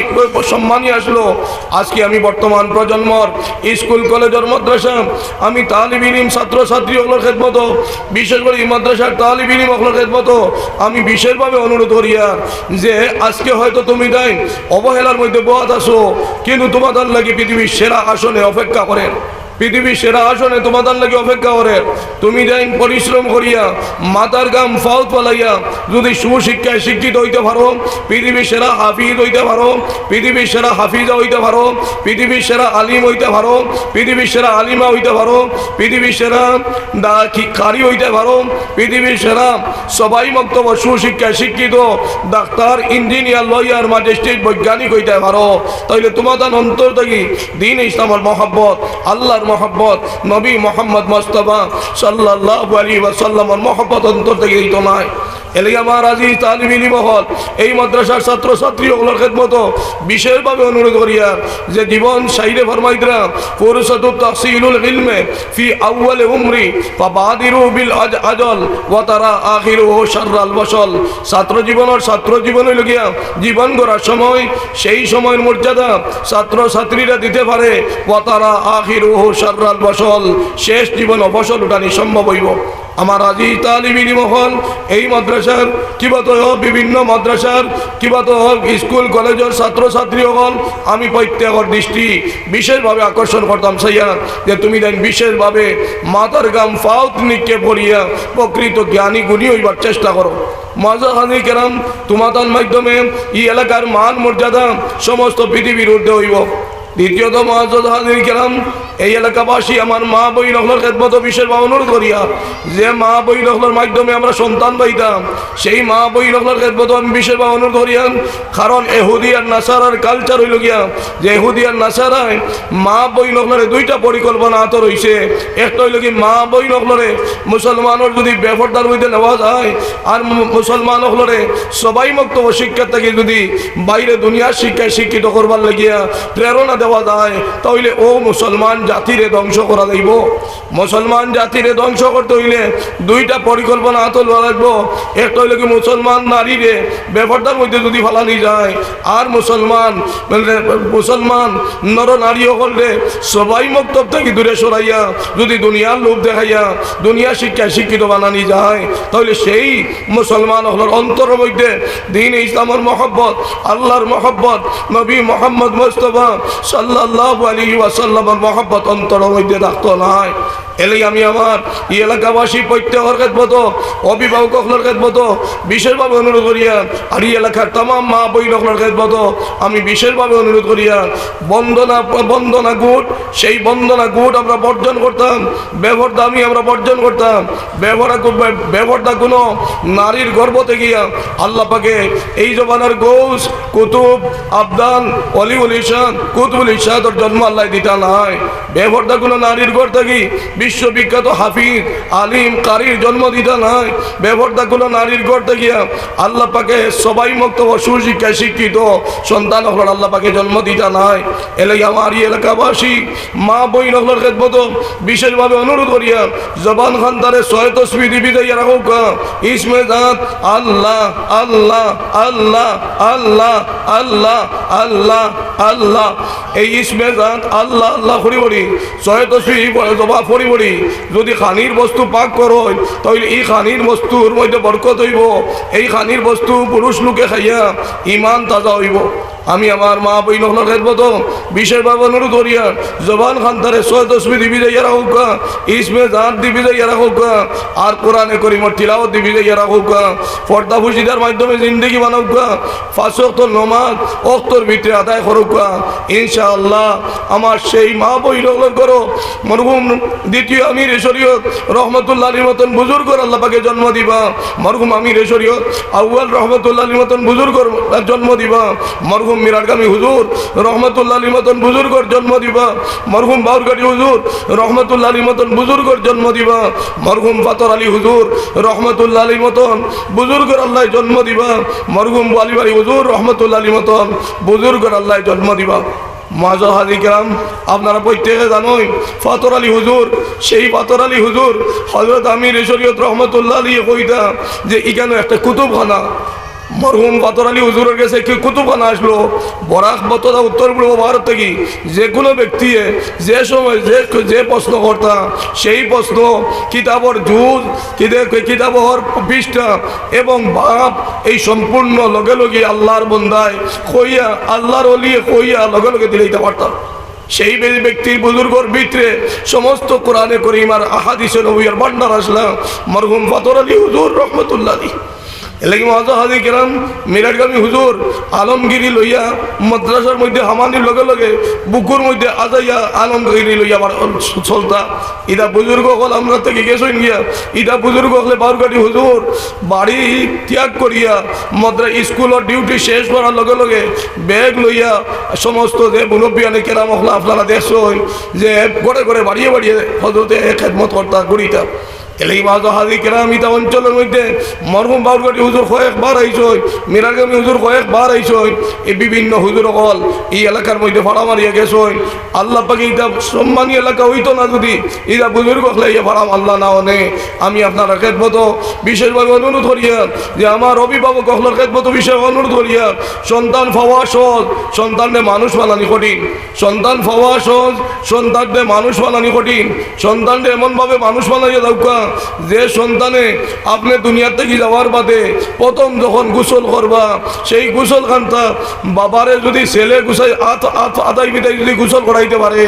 সম্মানী আছলো। আজকে আমি বর্তমান প্রজন্মর স্কুল, কলেজর, মাদ্রাসা, আমি তালিব ইলিম ছাত্র ছাত্রী অকলর খেদমতো, বিশেষ করি মাদ্রাসার তালিব ইলিম অকলর খেদমতো আমি বিশেষভাবে অনুরোধ করিয়ার যে আজকে হয়তো তুমি তাইন অবহেলার মধ্যে বওয়াত আছো, কিন্তু তুমাতার লাগি পৃথিবীর সেরা আসনে অপেক্ষা করের। পৃথিবীর সেরা আসনে তুমাতার লাগি অপেক্ষা করের। তুমি তাইন পরিশ্রম করিয়া, মাথার ঘাম পাওত ফালাইয়া যদি সুশিক্ষায় শিক্ষিত অইতে পারো, পৃথিবীর সেরা হাফিজ অইতে পারো, পৃথিবীর সেরা হাফিজা অইতে পারো, পৃথিবীর সেরা আলিম অইতে পারো, পৃথিবীর সেরা আলিমা অইতে পারো, পৃথিবীর সেরা দা-, কি-, কারি অইতে পারো, পৃথিবীর সেরা সবাই মক্তব সুশিক্ষায় শিক্ষিত ডাক্তার, ইঞ্জিনিয়ার, লয়ার, ম্যাজিস্ট্রেট, বৈজ্ঞানিক অইতে পারো, তাইলে তুমাতার অন্তর থাকি দ্বীন ইসলামর মহব্বত, আল্লাহর মহব্বত, নবী মুহাম্মদ মুস্তাফা সাল্লাল্লাহু আলাইহি ওয়াসাল্লামর মহব্বত অন্তর থাকি অইতো নায়। এরলাগি আমার আজিজ তালিব ইলিম অকল, এই মাদ্রাসার ছাত্র ছাত্রী অকলর খেদমতো বিশেষভাবে অনুরোধ করিয়ার যে জীবন শাইরে ফরমাইতরা, ফুরসাতু তাহসিলুল ইলমে ফি আউয়ালে উমরি ফাবাদিরু বিল আজ-, আজল ওয়া তারা আখিরুহু শাররাল বসল। ছাত্র জীবনর, ছাত্র জীবন অইলো গিয়া জীবন গড়ার সময়, সেই সময়র মর্যাদা ছাত্র ছাত্রীরা দিতে পারে, ওয়া তারা আখিরুহু শাররাল বসল, শেষ জীবন অফসল উঠানি সম্ভব অইবো। আমার আজিজ তালিব ইলিম অকল, এই মাদ্রাসার কিবা তো বিভিন্ন মাদ্রাসার কিবা তো স্কুল কলেজর ছাত্র ছাত্রী অকল, আমি প্রত্যেকর দৃষ্টি বিশেষভাবে আকর্ষণ করতাম চাইয়ার যে তুমি তাইন বিশেষভাবে মাথার ঘাম পাওত নিক্ষেপ করিয়া প্রকৃত জ্ঞানী গুণী অইবার চেষ্টা করো। মুআজ্জাজ হাজির কেরাম, তুমাতার মাধ্যমে ই এলাকার মান মর্যাদা সমস্ত পৃথিবীর ঊর্ধ্বে অইবো। দ্বিতীয়ত মুআজ্জাজ হাজির কেরাম, এই এলাকাবাসী আমার মা বইন অকলর খেদমতো বিশেষভাবে অনুরোধ করিয়ার, যে মা বইন অকলর মাধ্যমে আমরা সন্তান পাইতাম, সেই মা বইন অকলর খেদমতো আমি বিশেষভাবে অনুরোধ করিয়ার। কারণ এহুদি আর নাসারার culture অইলো গিয়া যে এহুদি আর নাসারায় মা বইন অকলরে দুইটা পরিকল্পনা আতো রইছে। একটা অইলো কি, মা বইন অকলরে মুসলমানর যদি বেপর্দার মধ্যে নেওয়া যায়, আর মু-, মুসলমান অকলরে সবাই মক্তব শিক্ষা থাকি যদি বাইরে দুনিয়ার শিক্ষায় শিক্ষিত করবার লাগিয়া প্রেরণা দেওয়া যায়, তাইলে অউ মুসলমান জাতিরে ধ্বংস করা যাইবো। মুসলমান জাতিরে ধ্বংস করতে অইলে দুইটা পরিকল্পনা আতো লওয়া লাগবো। একটা অইলো কি, মুসলমান নারীরে বেপর্দার মধ্যে যদি ফালানি যায়, আর মুসলমান, মানে, মুসলমান নর নারী অকলরে সবাই মক্তব থাকি দূরে সরাইয়া যদি দুনিয়ার লোভ দেখাইয়া দুনিয়ার শিক্ষায় শিক্ষিত বানানি যায়, তাইলে সেই মুসলমান অকলর অন্তরর মধ্যে দ্বীন ইসলামর মহব্বত, আল্লাহর মহব্বত, নবী মুহাম্মদ মুস্তাফা সাল্লাল্লাহু আলাইহি ওয়াসাল্লামর মহব্বত অন্তরর মধ্যে থাকতো নায়। এরলাগি আমি আমার ই এলাকাবাসী প্রত্যেকর খেদমতো, অভিভাবক অকলর খেদমতো বিশেষভাবে অনুরোধ করিয়ার, আর ই এলাকার তামাম মা বইন অকলর খেদমতো আমি বিশেষভাবে অনুরোধ করিয়ার, বন্দনা, বন্দনা গুট, সেই বন্দনা গুট আমরা বর্জন করতাম, বেপর্দামি আমরা বর্জন করতাম। বেপর্দা কু-, বে-, বেপর্দা কুনু নারীর গর্ভ থাকিয়া আল্লাহ পাকে এই জমানার গৌস, কুতুব, আবদাল, অলিউল ইরশাদ, কুতুবুল ইরশাদর জন্ম আল্লায় দিতা নায়। বেপর্দা কুনু নারীর গর্ভ থাকি বিশ্ববিখ্যাত হাফিজ, আলিম, কারির জন্ম দিতা নায়। বেপর্দা কুনু নারীর গর্ভ থাকিয়া আল্লাহ পাকে সবাই মক্তব সুশিক্ষায় শিক্ষিত সন্তান অকলর আল্লাহ পাকে জন্ম দিতা নায়। এরলাগি আমার ই এলাকাবাসী মা বইন অকলর খেদমতো বিশেষভাবে অনুরোধ করিয়ার, জবান খান্তারে ছয় তসবিহ দি বিজাইয়া রাখউক্কা। ইসমে জাত আল্লাহ, আল্লাহ, আল্লাহ, আল্লাহ, আল্লাহ, আল্লাহ, আল্লাহ। এই ইসমে জাত আল্লাহ, আল্লাহ করি করি ছয় তসবিহ পড়া জবা পড়ি করি, যদি খানির বস্তু পাক করইন, তাইলে ই খানির বস্তুর মধ্যে বরকত অইবো। এই খানির বস্তু পুরুষ লোকে খাইয়া ইমান তাজা অইবো। আমি আমার মা বইন অকলর খেদমতো বিশেষভাবে অনুরোধ করিয়ার, জবান খান্তারে ছয় তসবি দি ভিজাইয়া রাখউক্কা, ইসমে জাত দি ভিজাইয়া রাখউক্কা, আর কোরআনে করিমর তিলাওয়াত দি ভিজাইয়া রাখউক্কা। পর্দা পুশিদার মাধ্যমে জিন্দেগি বানাউক্কা, পাঁচ ওয়াক্ত নমাজ ওয়াক্তর ভিতরে আদায় করউক্কা। ইনশাআল্লাহ, আমার সেই মা বইন অকলর ঘরো মরহুম দ্বিতীয় আমিরে শরীয়ত রহমতুল্লাহ আলীর মতন বুজুর্গর আল্লাহ পাকে জন্ম দিবা। মরহুম আমিরে শরীয়ত আউয়াল রহমতুল্লাহ আলীর মতন বুজুর্গর জন্ম দিবা। মরহুম মিরাটগামী হুজুর রহমতুল্লাহ আলীর মতন বুজুর্গর জন্ম দিবা। মরহুম বাউরঘাটি হুজুর রহমতুল্লাহ আলীর মতন বুজুর্গর জন্ম দিবা। মরহুম পাথর আলী হুজুর রহমতুল্লাহ আলীর মতন বুজুর্গর আল্লাহ জন্ম দিবা। মরহুম বালিবাড়ি হুজুর রহমতুল্লাহ আলীর মতন বুজুর্গর আল্লাহ জন্ম দিবা। মুআজ্জাজ হাজির কেরাম, আপনারা প্রত্যেকে জানইন, পাথর আলী হুজুর, সেই পাথর আলী হুজুর হজরত আমিরে শরীয়ত রহমতুল্লাহ আলী কইতা যে ইখানো একটা কুতুবখানা, মরহুম পাথর আলী হুজুরর গেছে কি কুতুবখানা আছলো, বরাক তথা উত্তর পূর্ব ভারত থাকি যে কোনো ব্যক্তিয়ে যে সময় যে, যে প্রশ্ন করতা, সেই প্রশ্ন, কিতাবর জুজ, কিতা-, কিতাবর পৃষ্ঠা এবং বাব, এই সম্পূর্ণ লগে লগে আল্লাহর বন্দায় কইয়া, আল্লাহর ওলিয়ে কইয়া লগে লগে দিলাইতা পারতা। সেই ব্য-, ব্যক্তির বুজুর্গর ভিতরে সমস্ত কোরআনে করিম আর আহাদিসে নবীর ভান্ডার আছলা মরহুম পাথর আলী হুজুর রহমতুল্লাহ আলী। এরলাগি মুআজ্জাজ হাজির কেরাম, মিরাটগামী হুজুর আলমগিরি লইয়া মাদ্রাসার মধ্যে হামানির লগে লগে বুকুর মধ্যে আজাইয়া আলমগিরি লইয়া বার-, চলতা। ইতা বুজুর্গ অকল আমরার থাকি গেছইন গিয়া, ইতা বুজুর্গ অকলে বাউরঘাটি হুজুর বাড়ি ত্যাগ করিয়া মাদ্রা-, স্কুলর ডিউটি শেষ করার লগে লগে ব্যাগ লইয়া সমস্ত যে মুরব্বিয়ানে কেরাম অকলা আপনারা দেখছইন যে ঘরে ঘরে বাড়িয়ে বাড়িয়ে হজরতে খেদমত করতা ঘুরিতা। এরলাগি মুআজ্জাজ হাজির কেরাম, ইতা অঞ্চলর মধ্যে মরহুম বাউরঘাটি হুজুর কয়েকবার আইছইন, মিরাটগামী হুজুর কয়েকবার আইছইন, এই বিভিন্ন হুজুর অকল এই এলাকার মধ্যে ফাড়া মারিয়া গেছইন। আল্লাহ পাকে ইতা সম্মানী এলাকা অইতো না যদি ইতা বুজুর্গ অকলে ইয়া ফাড়া মারলা না অনে। আমি আপনারার খেদমতো বিশেষভাবে অনুরোধ করিয়ার যে আমার অভিভাবক অকলর খেদমতো বিশেষ অনুরোধ করিয়ার, সন্তান পাওয়া সহজ, সন্তানরে মানুষ বানানি কঠিন। সন্তান পাওয়া সহজ, সন্তানরে মানুষ বানানি কঠিন। সন্তানরে এমনভাবে মানুষ বানাইয়া দেউক্কা, যে সন্তানে আপনে দুনিয়ার থাকি যাওয়ার বাদে প্রথম যখন গোসল করবা, সেই গোসল খান্তা বাবারে যদি ছেলে গুছাই আত, আত, আতাই বিদায় যদি গোসল করাইতে পারে,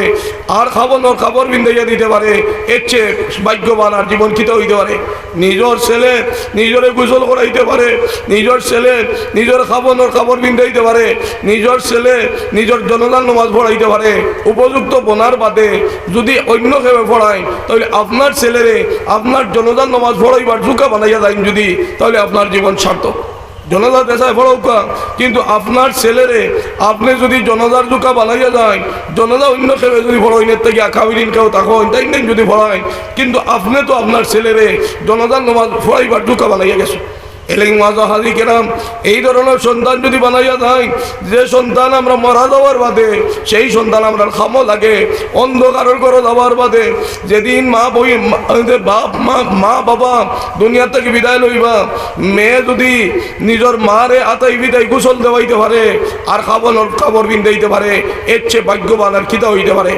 আর খাবনর কাপড় পিন্দাইয়া দিতে পারে, এর চেয়ে ভাগ্যবান আর জীবন কিতা অইতে পারে? নিজর ছেলে নিজরে গোসল করাইতে পারে, নিজর ছেলে নিজর খাবনর কাপড় পিন্দাইতে পারে, নিজর ছেলে নিজর জনাজার নমাজ পড়াইতে পারে, উপযুক্ত বনার বাদে যদি অইন্য কেউ পড়ায়, তাইলে আপনার ছেলেরে আপনার জনাজার নমাজ পড়াইবার জুকা বানাইয়া যাইন যদি, তাইলে আপনার জীবন সার্থক। জনাজা যেছায় পড়াউক্কা, কিন্তু আপনার ছেলেরে আপনে যদি জনাজার জুকা বানাইয়া যাইন, জনাজা অইন্য কেউ যদি পড়াইন, এর থাকি আকাবিরিন কেউ থাকইন, তাইন তাইন যদি পড়াইন, কিন্তু আপনে তো আপনার ছেলেরে জনাজার নমাজ পড়াইবার জুকা বানাইয়া গেছইন। এরলাগি মুআজ্জাজ হাজির কেরাম, এই ধরনর সন্তান যদি বানাইয়া যাইন, যে সন্তান আমরা মারা যাওয়ার বাদে সেই সন্তান আমরার কামো লাগে, অন্ধকারর ঘরো যাওয়ার বাদে যেদিন মা বই-, মা, যে বাপ, মা, মা বাবা দুনিয়া থাকি বিদায় লইবা, মেয়ে যদি নিজর মারে আতাই বিদায় গোসল দেওয়াইতে পারে, আর খাবনর কাপড় পিন্দাইতে পারে, এর চেয়ে ভাগ্যবান আর কিতা অইতে পারে?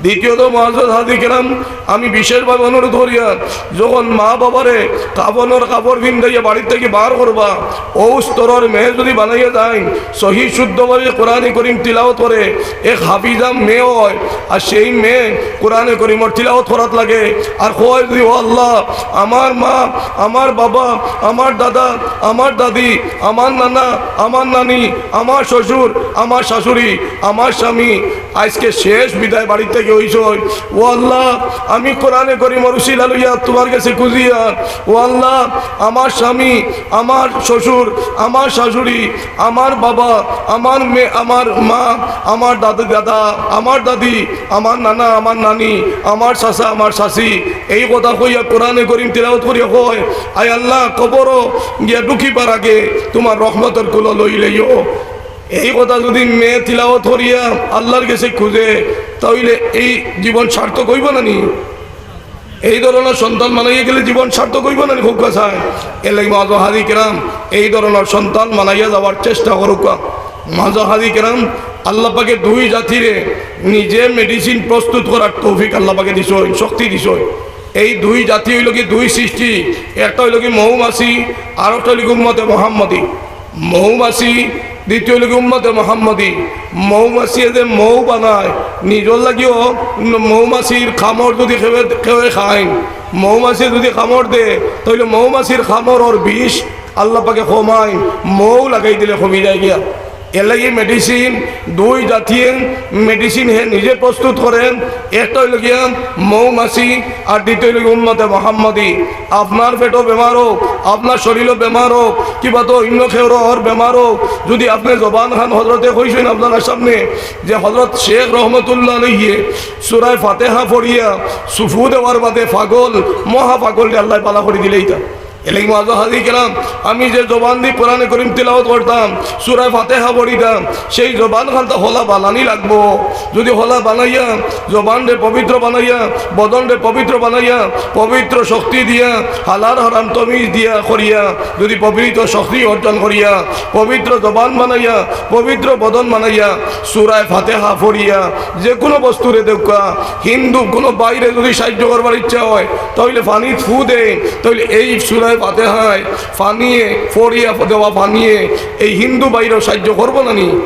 দ্বিতীয়ত, মুআজ্জাজ হাজির কেরাম, আমি বিশেষভাবে অনুরোধ করিয়ার, যখন মা বাবারে খাবনর কাপড় পিন্দাইয়া বাড়ির থাকি বার করবা, অউ স্তরর মেয়ে যদি বানাইয়া যাইন, সহি শুদ্ধভাবে কোরআনে করিম তিলাওয়াত করে, এক হাফিজা মেয়ে অয়, আর সেই মেয়ে কোরআনে করিমর তিলাওয়াত করাত লাগে, আর কয় যদি, "ও আল্লাহ, আমার মা, আমার বাবা, আমার দাদা, আমার দাদি, আমার নানা, আমার নানি, আমার শ্বশুর, আমার শাশুড়ি, আমার স্বামী, আইজকে শেষ বিদায় বাড়িত থাকি অইছইন। ও আল্লাহ, আমি কোরআনে করিমর উসিলা লইয়া তুমার গেছে খুজিয়ার। ও আল্লাহ, আমার স্বামী, আমার শ্বশুর, আমার শাশুড়ি, আমার বাবা, আমার মেয়ে, আমার মা, আমার দাদা, দাদা, আমার দাদি, আমার নানা, আমার নানি, আমার চাচা, আমার চাচি, এই কথা কইয়া কোরআনে করিম তিলাওয়াত করিয়া কয়, আয় আল্লাহ, কবরো গিয়া ঢুকিবার আগে তুমার রহমতর কুলো লই লইও।" এই কথা যদি মেয়ে তিলাওয়াত করিয়া আল্লাহর গেছে খুজে, তাইলে এই জীবন সার্থক অইবো না নি? এই ধরনর সন্তান বানাইয়া গেলে জীবন সার্থক অইবো না নি? খুব কথা। এরলাগি মুআজ্জাজ হাজির কেরাম, এই ধরনর সন্তান বানাইয়া যাওয়ার চেষ্টা করউক্কা। মুআজ্জাজ হাজির কেরাম, আল্লাহ পাকে দুই জাতিরে নিজে মেডিসিন প্রস্তুত করার তৌফিক আল্লাহ পাকে দিছইন, শক্তি দিছইন। এই দুই জাতি অইলো কি দুই সৃষ্টি, একটা অইলো কি মৌমাছি, আর একটা অইলো কি উম্মতে মোহাম্মদী। মৌমাছি, দ্বিতীয় অইলো কি উম্মতে মোহাম্মদী। মৌমাছিয়ে যে মৌ বানায়, নিজর লাগিও মৌমাছির কামড় যদি কেউ, কেউ খায়, মৌমাছিয়ে যদি কামড় দেয়, তাইলে মৌমাছির কামড়র বিষ আল্লাহ পাকে কমাইন, মৌ লাগাই দিলে কমি যায় গিয়া। এর লাগি মেডিসিন, দুই জাতিয়ে মেডিসিন হে নিজে প্রস্তুত করেন। একটা অইলো গিয়া মৌমাছি, আর দ্বিতীয় অইলো গিয়া উম্মতে মোহাম্মদী। আপনার পেটো বেমার অউক, আপনার শরীরও বেমার অউক, কিবা তো অন্য কেউরর বেমার অউক, যদি আপনে জবান খান হজরতে কইছইন আপনার সামনে যে হজরত শেখ রহমতুল্লাহ আলাইহি সূরায়ে ফাতিহা পড়িয়া সু ফু দেওয়ার বাদে পাগল, মহা পাগলরে আল্লায় ভালা করি দিলাইতা। এর লাগি মুআজ্জাজ হাজির কেরাম, আমি যে জবান দি কোরআনে করিম তিলাওয়াত করতাম, সূরায়ে ফাতিহা পড়িতাম, সেই জবান খানতা হলা বানানি লাগবো। যদি হলা বানাইয়া, জবানরে পবিত্র বানাইয়া, বদনরে পবিত্র বানাইয়া, পবিত্র শক্তি দিয়া, হালাল হারাম তমিজ দিয়া করিয়া, যদি পবিত্র শক্তি অর্জন করিয়া, পবিত্র জবান বানাইয়া, পবিত্র বদন বানাইয়া, সূরায়ে ফাতিহা পড়িয়া, যে কোনো বস্তুরে দেউক্কা, হিন্দু কোনো ভাইরে যদি সাহায্য করবার ইচ্ছা হয়, তাইলে পানিত ফু দেইন, তাইলে এই সূরায়ে ফাতিহায় পানিয়ে, পড়িয়া দেওয়া পানিয়ে এই হিন্দু ভাইরেও সাহায্য করবো না নি?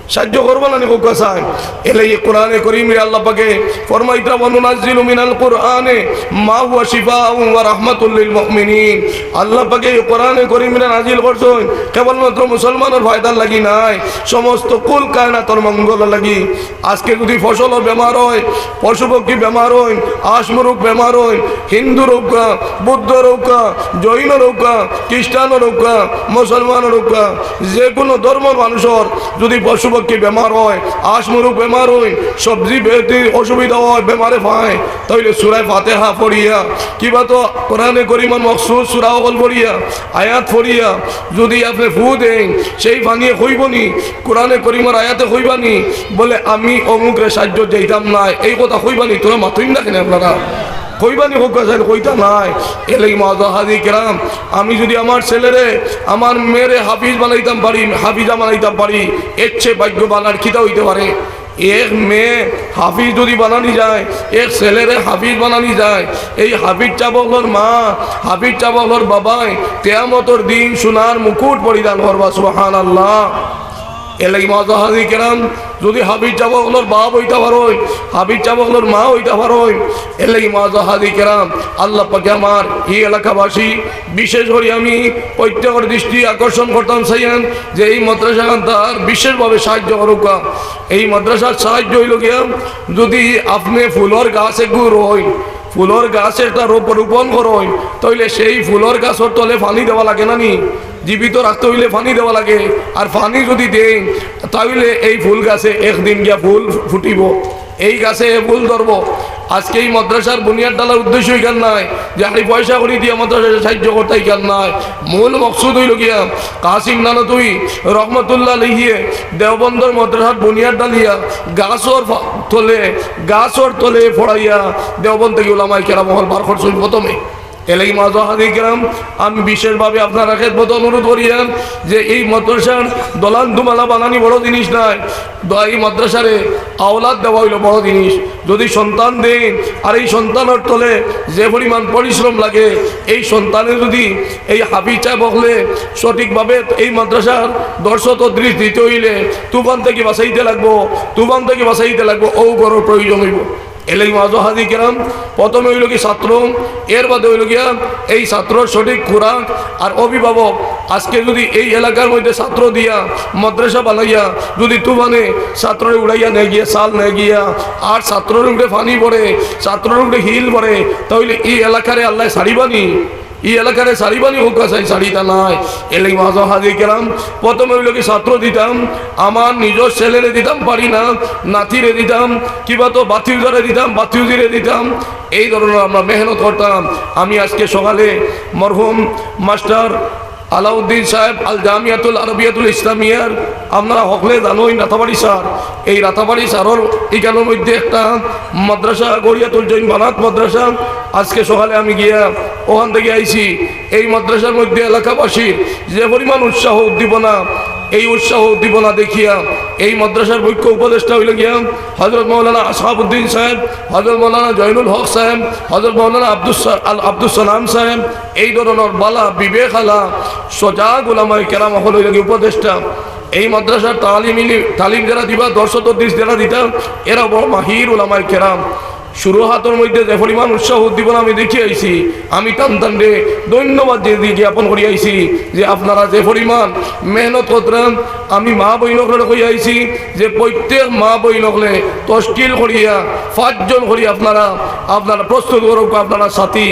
সাহায্য করবো না নি? কউক্কা চাইন। এর লাগি কোরআনে করিমরে আল্লাহ পাকে ফরমাইতরা, "ওয়া নুনাজ্জিলু মিনাল কুরআনে মা হুয়া শিফাউন ওয়া রাহমাতুল লিল মুমিনিন।" আল্লাহ পাকে এই কোরআনে করিমরে নাজিল করছইন কেবলমাত্র মুসলমানর ফায়দার লাগি নায়, সমস্ত কুল কায়নাতর মঙ্গলর লাগি। আজকে যদি ফসলর বেমার হয়, পশুপক্ষী বেমার হইন, আশ মুরুক বেমার হইন, হিন্দু রউক্কা, বুদ্ধ রউক্কা, জৈন রউক্কা, খ্রিস্টান রউক্কা, মুসলমান রউক্কা, যে কোনো ধর্মর মানুষর যদি পশুপক্ষী বেমার হয়, আশ মুরুক বেমার হইন, সবজি বেটি অসুবিধা হয়, বেমারে পায়, তাইলে সূরায়ে ফাতিহা পড়িয়া, কিবা তো কোরআনে করিমর মখসুস সূরা অকল পড়িয়া, আয়াত পড়িয়া, যদি আপনে ফু দেইন, সেই পানিয়ে কইবো নি, কোরআনে করিমর আয়াতে কইবা নি, বলে, "আমি অমুকরে সাহায্য যাইতাম না", এই কথা কইবা নি? তোরা মাতইন না কেনে আপনারা? কইবা নি? কউক্কা চাইন, কইতা নায়। এর লাগি মুআজ্জাজ হাজির কেরাম, আমি যদি আমার ছেলেরে, আমার মেয়েরে হাফিজ বানাইতাম পারি, হাফিজা বানাইতাম পারি, এর চেয়ে ভাগ্যবান আর কিতা হইতে পারে? এক মেয়ে হাফিজ যদি বানানি যায়, এক ছেলেরে হাফিজ বানানি যায়, এই হাফিজ সাব অকলর মা, হাফিজ সাব অকলর বাবায় কিয়ামতর দিন সোনার মুকুট পরিধান করবা। সুবহানাল্লাহ। এর লাগি মুআজ্জাজ হাজির কেরাম, যদি হাফিজ সাব অকলর বাপ হইতা পারইন, হাফিজ সাব অকলর মা হইতা পারইন, এর লাগি মুআজ্জাজ হাজির কেরাম, আল্লাহ পাকে আমার এই এলাকাবাসী, বিশেষ করি আমি প্রত্যেকর দৃষ্টি আকর্ষণ করতাম চাইয়ান যে এই মাদ্রাসা খানতার বিশেষভাবে সাহায্য করউক্কা। এই মাদ্রাসার সাহায্য অইলো গিয়া, যদি আপনে ফুলর গাছ এগু রইন, ফুলর গাছ একটা রোপ-, রোপণ করইন, তাইলে সেই ফুলর গাছর তলে পানি দেওয়া লাগে না নি? জীবিত রাখতে অইলে পানি দেওয়া লাগে। আর পানি যদি দেইন, তাইলে এই ফুল গাছে একদিন গিয়া ফুল ফুটিবো, এই গাছে ফুল ধরবো। আজকে এই মাদ্রাসার বুনিয়াদ ডালার উদ্দেশ্য ইখান নায় যে আমি পয়সা করি দিয়া মাদ্রাসারে সাহায্য করতাম, ইখান নায়। মূল মকসুদ অইলো গিয়া কাসিম নানুতুবি রহমতুল্লাহ আলাইহিয়ে দেওবন্দর মাদ্রাসার বুনিয়াদ ডালিয়া গাছর ফা-, তলে, গাছর তলে পড়াইয়া দেওবন্দ থাকি উলামায়ে কেরাম অকল বার করছইন প্রথমে। এর লাগি মুআজ্জাজ হাজির কেরাম, আমি বিশেষভাবে আপনারার খেদমতো অনুরোধ করিয়ার যে এই মাদ্রাসার দলান দুমালা বানানি বড় জিনিস নায়, দ-, এই মাদ্রাসারে আওলাদ দেওয়া অইলো বড় জিনিস। যদি সন্তান দেইন আর এই সন্তানর তলে যে পরিমাণ পরিশ্রম লাগে, এই সন্তানে যদি এই হাফিজ সাব অকলে সঠিকভাবে এই মাদ্রাসার দর্শ তদরিস দিতে অইলে তুফান থাকি বাঁচাইতে লাগবো, তুফান থাকি বাঁচাইতে লাগবো, অউ ঘরর প্রয়োজন অইবো। এর লাগি মুআজ্জাজ হাজির কেরাম, প্রথমে অইলো কি ছাত্র, এর বাদে অইলো গিয়া এই ছাত্রর সঠিক খোরাক আর অভিভাবক। আজকে যদি এই এলাকার মধ্যে ছাত্র দিয়া মাদ্রাসা বানাইয়া যদি তুফানে ছাত্ররে উড়াইয়া নেয় গিয়া, ছাল নেয় গিয়া, আর ছাত্রর উপরে পানি পড়ে, ছাত্রর উপরে হিল পড়ে, তাইলে এই এলাকারে আল্লায় ছাড়িবা নি? ই এলাকারে ছাড়িবা নি? কউক্কা চাইন, ছাড়িতা নায়। এর লাগি মুআজ্জাজ হাজির কেরাম, প্রথমে অইলো কি ছাত্র দিতাম, আমার নিজর ছেলেরে দিতাম পারি না, নাতিরে দিতাম, কিবা তো বাতিউজারে দিতাম, বাতিউজিরে দিতাম, এই ধরনর আমরা মেহনত করতাম। আমি আজকে সকালে মরহুম মাস্টার আলাউদ্দিন সাহেব আল জামিয়াতুল আরবিয়াতুল ইসলামিয়ার, আপনারা হকলে জানইন রাতাবাড়ি স্যার, এই রাতাবাড়ি স্যারর ইখানর মধ্যে একটা মাদ্রাসা গড়িয়া তুলছইন, বানাত মাদ্রাসা। আজকে সকালে আমি গিয়া অখান থাকি আইছি। এই মাদ্রাসার মধ্যে এলাকাবাসীর যে পরিমাণ উৎসাহ উদ্দীপনা, এই উৎসাহ উদ্দীপনা দেখিয়া এই মাদ্রাসার মুখ্য উপদেষ্টা অইলা গিয়া হযরত মাওলানা আসহাবউদ্দিন সাহেব, হযরত মাওলানা জয়নুল হক সাহেব, হযরত মাওলানা আব্দুস সা-, আল আব্দুস সালাম সাহেব। এই ধরনর বালা বিবেকআলা সজাগ উলামায়ে কেরাম অকল অইলা গিয়া উপদেষ্টা। এই মাদ্রাসার তালিম ইলি-, তালিম যেরা দিবা, দর্শ তদরিস যেরা দিতা, এরা বড় মাহির উলামায়ে কেরাম। শুরু হাতর মধ্যে যে পরিমাণ উৎসাহ উদ্দীপনা আমি দেখি আইছি, আমি তান তানরে ধন্যবাদ যে, যে জ্ঞাপন করি আইছি যে আপনারা যে পরিমাণ মেহনত করতরা। আমি মা বইন অকলরে কই আইছি যে প্রত্যেক মা বইন অকলে তশকিল করিয়া পাঁচজন করি আপনারা, আপনারা প্রস্তুত করউক্কা আপনারা সাথী।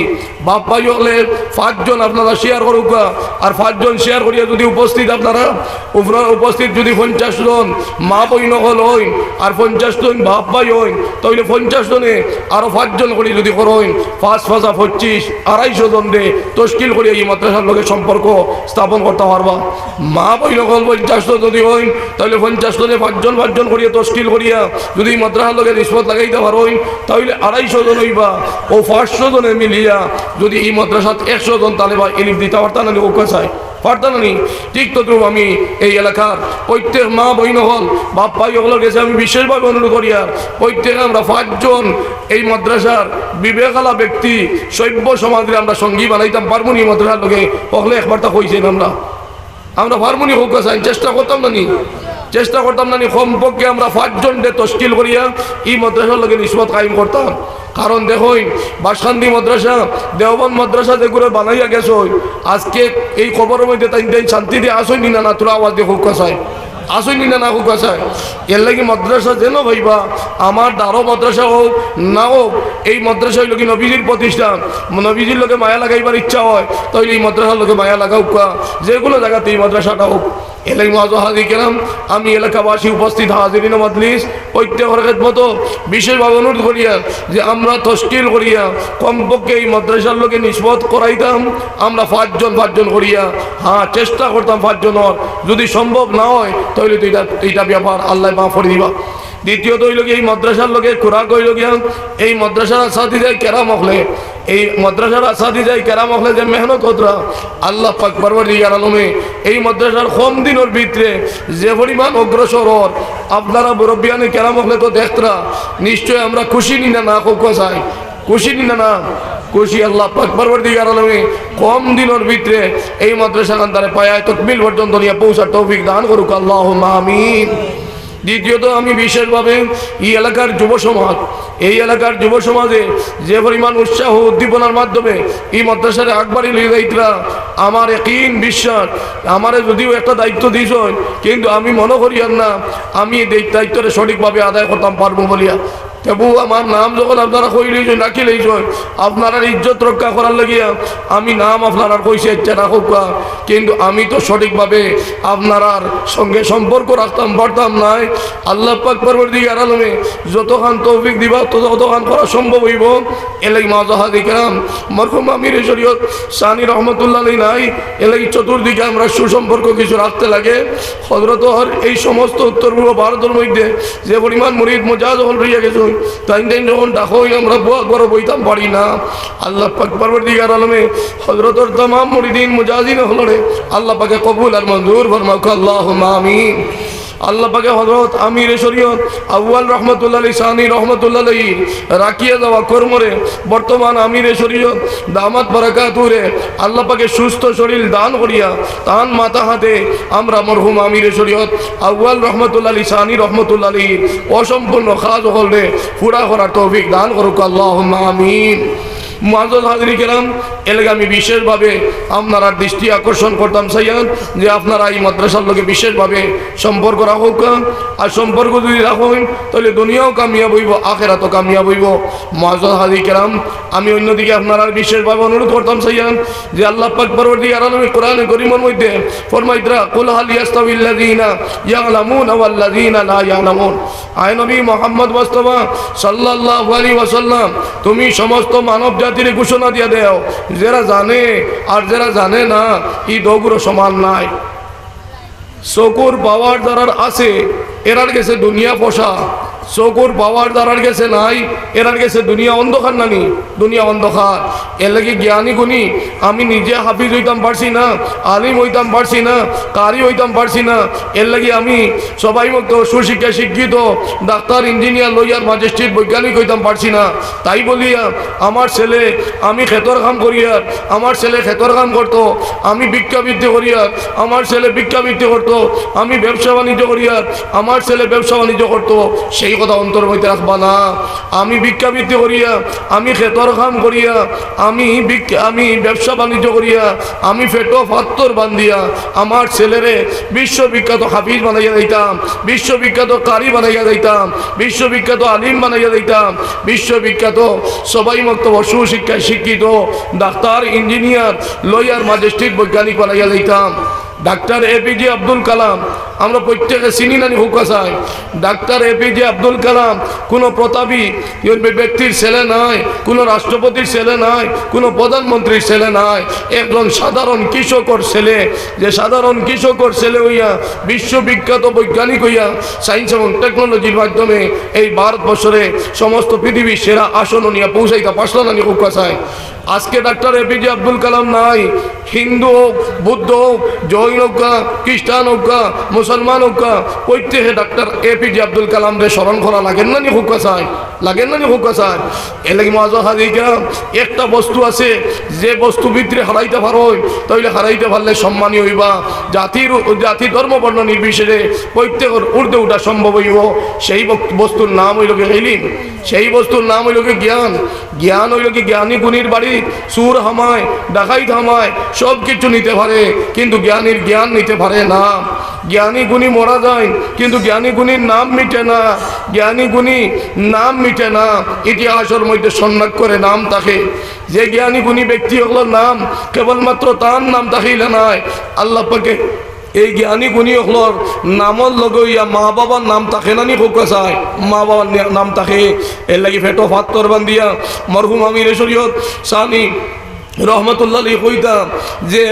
বাপ ভাই অকলে পাঁচজন আপনারা শেয়ার করউক্কা, আর পাঁচজন শেয়ার করিয়া যুদি উপস্থিত আপনারা উপরা-, উপস্থিত যুদি পঞ্চাশ জন মা বইন অকল অইন আর পঞ্চাশ জন বাপ ভাই অইন, তাইলে পঞ্চাশ জনে আরো পাঁচজন করি যুদি করইন, পাঁচ পাঁচা পঁচিশ, আড়াইশো জনরে তশকিল করিয়া ই মাদ্রাসার লগে সম্পর্ক স্থাপন করতা পারবা। মা বইন অকল পঞ্চাশ জন যুদি অইন, তাইলে পঞ্চাশ জনে পাঁচজন পাঁচজন করিয়া তশকিল করিয়া যুদি ই মাদ্রাসার লগে নিসবত লাগাইতা পারইন, তাইলে আড়াইশো জন অইবা। অউ পাঁচশো জনে মিলিয়া যুদি ই মাদ্রাসাত একশো জন তালেবা ইলিম দিতা পারতা না নি, কউক্কা চাই? পারতা না নি? ঠিক তদ্রুপ আমি এই এলাকার প্রত্যেক মা বইন অকল, বাপ ভাই অকলর গেছে আমি বিশেষভাবে অনুরোধ করিয়ার, প্রত্যেকে আমরা পাঁচজন এই মাদ্রাসার বিবেকআলা ব্যক্তি, সভ্য সমাজরে আমরা সঙ্গী বানাইতাম পারমু নি মাদ্রাসার লগে? অকলে একবারতা কইছইন আমরা। আমরা পারমু নি, কউক্কা চাইন, চেষ্টা করতাম না নি? চেষ্টা করতাম না নি? কমপক্ষে আমরা পাঁচজনরে তশকিল করিয়া ই মাদ্রাসার লগে নিসবত কায়েম করতাম। কারণ দেখইন, বাসকান্দি মাদ্রাসা, দেওবন্দ মাদ্রাসা যেগুরে বানাইয়া গেছইন, আজকে এই কবরর মধ্যে তাইন তাইন শান্তিতে আছইন নি না, না থুড়া আওয়াজ দি কউক্কা চাই? আছইন নি না, না কউক্কা চাই? এরলাগি মাদ্রাসা যেন ভাইবা, আমার দারো মাদ্রাসা অউক না অউক, এই মাদ্রাসা অইলো গি নবীজির প্রতিষ্ঠান। নবীজির লগে মায়া লাগাইবার ইচ্ছা অয়, তাইলে ই মাদ্রাসার লগে মায়া লাগাউক্কা, যেকুনু জাগাতে ই মাদ্রাসাটা অউক। এরলাগি মুআজ্জাজ হাজির কেরাম, আমি এলাকাবাসী, উপস্থিত হাজিরিন মজলিস, প্রত্যেকর খেদমতো বিশেষভাবে অনুরোধ করিয়ার যে আমরা তশকিল করিয়া কমপক্ষে ই মাদ্রাসার লগে নিসবত করাইতাম আমরা পাঁচজন পাঁচজন করিয়া। হ্যাঁ, চেষ্টা করতাম পাঁচজনর, যুদি সম্ভব না অয় তাইলে তো ইটা, ইটা ব্যাপার আল্লায় মাফ করি দিবা। দ্বিতীয়ত অইলো গি, এই মাদ্রাসার লগে খুরাক অইলো গিয়া, এই মাদ্রাসার আসাতিজায়ে কেরাম অকলে, এই মাদ্রাসার আসাতিজায়ে কেরাম অকলে যে মেহনত কররা, আল্লাহ পাক পরওয়ারদিগার আলমে এই মাদ্রাসার কম দিনর ভিতরে যে পরিমাণ অগ্রসর অর, আপনারা মুরব্বিয়ানে কেরাম অকলে তো দেখরা, নিশ্চয় আমরা খুশি নি না, না কউক্কা চাই? খুশি নি না, না? খুশি। আল্লাহ পাক পরওয়ারদিগার আলমে কম দিনর ভিতরে এই মাদ্রাসাখান তারে পায়ায়ে তকমিল পর্যন্ত নিয়া পৌঁছার তৌফিক দান করুক, আল্লাহুম্মা আমিন। দ্বিতীয়ত, আমি বিশেষভাবে ই এলাকার যুব সমাজ, এই এলাকার যুব সমাজে যে পরিমাণ উৎসাহ উদ্দীপনার মাধ্যমে ই মাদ্রাসারে আগবাড়ি লইয়া যাইতরা, আমার একিন বিশ্বাস, আমারে যুদিও একটা দায়িত্ব দিছইন, কিন্তু আমি মনো করিয়ার না আমি এই দায়িত্বরে সঠিকভাবে আদায় করতাম পারমু বলিয়া। তবু আমার নাম যখন আপনারা কইলাইছইন, রাখিলাইছইন, আপনারার ইজ্জত রক্ষা করার লাগিয়া আমি নাম আপনারার কইছি, আচ্ছা রাখউক্কা, কিন্তু আমি তো সঠিকভাবে আপনারার সঙ্গে সম্পর্ক রাখতাম পারতাম নায়। আল্লাহ পাক পরওয়ারদিগার আলমে যতখান তৌফিক দিবা, তত-, ততখান করা সম্ভব অইবো। এরলাগি মুআজ্জাজ হাজির কেরাম, মরহুম আমিরে শরীয়ত সানি রহমতুল্লাহ আলাইহি নাই, এরলাগি চতুর্দিকে আমরা সুসম্পর্ক কিছু রাখতে লাগে। হজরতর এই সমস্ত উত্তর পূর্ব ভারতর মধ্যে যে পরিমাণ মুরিদ মুজাজ অকল রইয়া গেছইন, তাইন তাইন যখন ডাকইন, আমরা বুক ভরি বইতাম পারি না। আল্লাহ পাক পরওয়ারদিগার আলমে হজরতর তামাম মুরিদিন মুজাজিন অকলরে আল্লাহ পাকে কবুল আর মঞ্জুর ফরমাউক, আল্লাহুম্মা আমিন। আল্লাহ পাকে হজরত আমিরে শরীয়ত আউয়াল রহমতুল্লাহ আলাইহি, সানি রহমতুল্লাহ আলাইহি রাখিয়া যাওয়া কর্মরে বর্তমান আমিরে শরীয়ত দামাত বারাকাতুহুরে আল্লাহ পাকে সুস্থ শরীর দান করিয়া তান মাতাহাতে আমরা মরহুম আমিরে শরীয়ত আউয়াল রহমতুল্লাহ আলাইহি, সানি রহমতুল্লাহ আলাইহির অসম্পূর্ণ কাজ অকলরে পুরা করার তৌফিক দান করুক, আল্লাহুম্মা আমিন। মুআজ্জাজ হাজিরি কেরাম, এরলাগি আমি বিশেষভাবে আপনারার দৃষ্টি আকর্ষণ করতাম চাইয়ার যে আপনারা ই মাদ্রাসার লগে বিশেষভাবে সম্পর্ক রাখউক্কা। আর সম্পর্ক যুদি রাখইন, তাইলে দুনিয়াও কামিয়াব অইবো, আখেরাতও কামিয়াব অইবো। মুআজ্জাজ হাজিরি কেরাম, আমি অন্যদিকে আপনারার বিশেষভাবে অনুরোধ করতাম চাইয়ার যে আল্লাহ পাক পরওয়ারদিগার আলমে কোরআনে করিমর মধ্যে ফরমাইতরা, "কুল হাল ইয়াস্তাউিল্লাযীনা ইয়ালামুনা ওয়াল্লাযীনা লা ইয়ালামুন।" আয় নবী মুহাম্মদ মুস্তাফা সাল্লাল্লাহু আলাইহি ওয়াসাল্লাম, তুমি সমস্ত মানব জাতিরে ঘোষণা দিয়া দেও, যেরা জানে আর যেরা জানে না, ই দুইগুলো সমান নায়। চকুর পাওয়ার যারার আছে, এরার গেছে দুনিয়া ফসা, চকুর পাওয়ার যারার গেছে নাই, এরার গেছে দুনিয়া অন্ধকার নানি, দুনিয়া অন্ধকার। এর লাগি জ্ঞানী গুণী আমি নিজে হাফিজ অইতাম পারছি না, আলিম অইতাম পারছি না, কারি অইতাম পারছি না। এর লাগি আমি সবাই মতো সুশিক্ষা শিক্ষিত ডাক্তার, ইঞ্জিনিয়ার, লয়ার, ম্যাজিস্ট্রেট, বৈজ্ঞানিক অইতাম পারছি না। তাই বলিয়া আমার ছেলে, আমি খেতর কাম করিয়ার, আমার ছেলে খেতর কাম করতো, আমি ভিক্ষাবৃত্তি করিয়ার, আমার ছেলে ভিক্ষাবৃত্তি করতো, আমি ব্যবসা বাণিজ্য করিয়ার, আমার ছেলে ব্যবসা বাণিজ্য করতো, সেই কথা অন্তর মধ্যে রাখবা না। আমি ভিক্ষাবৃত্তি করিয়া, আমি খেতর কাম করিয়া, আমি ভিক্ষ-, আমি ব্যবসা বাণিজ্য করিয়া, আমি পেটো পাত্তর বান্ধিয়া আমার ছেলেরে বিশ্ববিখ্যাত হাফিজ বানাইয়া দিতাম, বিশ্ববিখ্যাত কারি বানাইয়া দিতাম, বিশ্ববিখ্যাত আলিম বানাইয়া দিতাম, বিশ্ববিখ্যাত সবাই মক্তব সুশিক্ষায় শিক্ষিত ডাক্তার, ইঞ্জিনিয়ার, লয়ার, ম্যাজিস্ট্রেট, বৈজ্ঞানিক বানাইয়া দিতাম। ডাক্তার এপিজে আব্দুল কালাম আমরা প্রত্যেকে চিনি নানি হুকা চাই। ডাক্তার এপিজে আব্দুল কালাম কোনো প্রতাপী ব্যক্তির ছেলে নয়, কোনো রাষ্ট্রপতির ছেলে নয়, কোনো প্রধানমন্ত্রীর ছেলে নয়, একজন সাধারণ কৃষকর ছেলে। যে সাধারণ কৃষকর ছেলে হইয়া বিশ্ববিখ্যাত বৈজ্ঞানিক হইয়া সায়েন্স এবং টেকনোলজির মাধ্যমে এই ভারতবর্ষরে সমস্ত পৃথিবীর সেরা আসন নিয়ে পৌঁছাইতা পারছলা নানি হুকা চাই। আজকে ডাক্তার এপিজে আব্দুল কালাম নাই। হিন্দু হোক, বুদ্ধ হোক, জৈন হোক, খ্রিস্টান হোক, মুসলমান হোক, প্রত্যেকে ডাক্তার এপিজে আব্দুল কালামরে স্মরণ করা লাগে নানি হুকা চাই, লাগে নানি হুকা চাই। এর লাগি মাজা হাজিকা একটা বস্তু আছে, যে বস্তু ভিতরে হারাইতে পারো, তাইলে হারাইতে পারলে সম্মানী হইবা, জাতির, জাতি, ধর্ম, বর্ণ নির্বিশেষে প্রত্যেকের ঊর্ধ্বে উঠা সম্ভব হইব। সেই বক-, বস্তুর নাম হইল গিয়া ইলিম, সেই বস্তুর নাম হইল গিয়া জ্ঞান। জ্ঞান হইল কি জ্ঞানী গুণীর বাড়ি চুর হামায়, ডাকাইত হামায়, সব কিছু নিতে পারে, কিন্তু জ্ঞানীর জ্ঞান নিতে পারে না। জ্ঞানী গুণী মারা যায়, কিন্তু জ্ঞানী গুণীর নাম মিটে না। জ্ঞানী গুণী নাম মিটে না, ইতিহাসের মধ্যে সন্ন্যাক করে নাম থাকে। যে জ্ঞানী গুণী ব্যক্তি হলো নাম, কেবলমাত্র তার নাম থাকিলে নয়, আল্লাহ পাকে এই জ্ঞানী গুণী অকলর নামর লগে ইয়া মা বাবার নাম থাকে নানি হুকা চাই, মা বাবার নি-, নাম থাকে। এর লাগি পেটো পাত্তর বান্ধিয়া মরহুম আমিরে শরীয়ত সানি রহমতুল্লাহ আলাইহি কইতা যে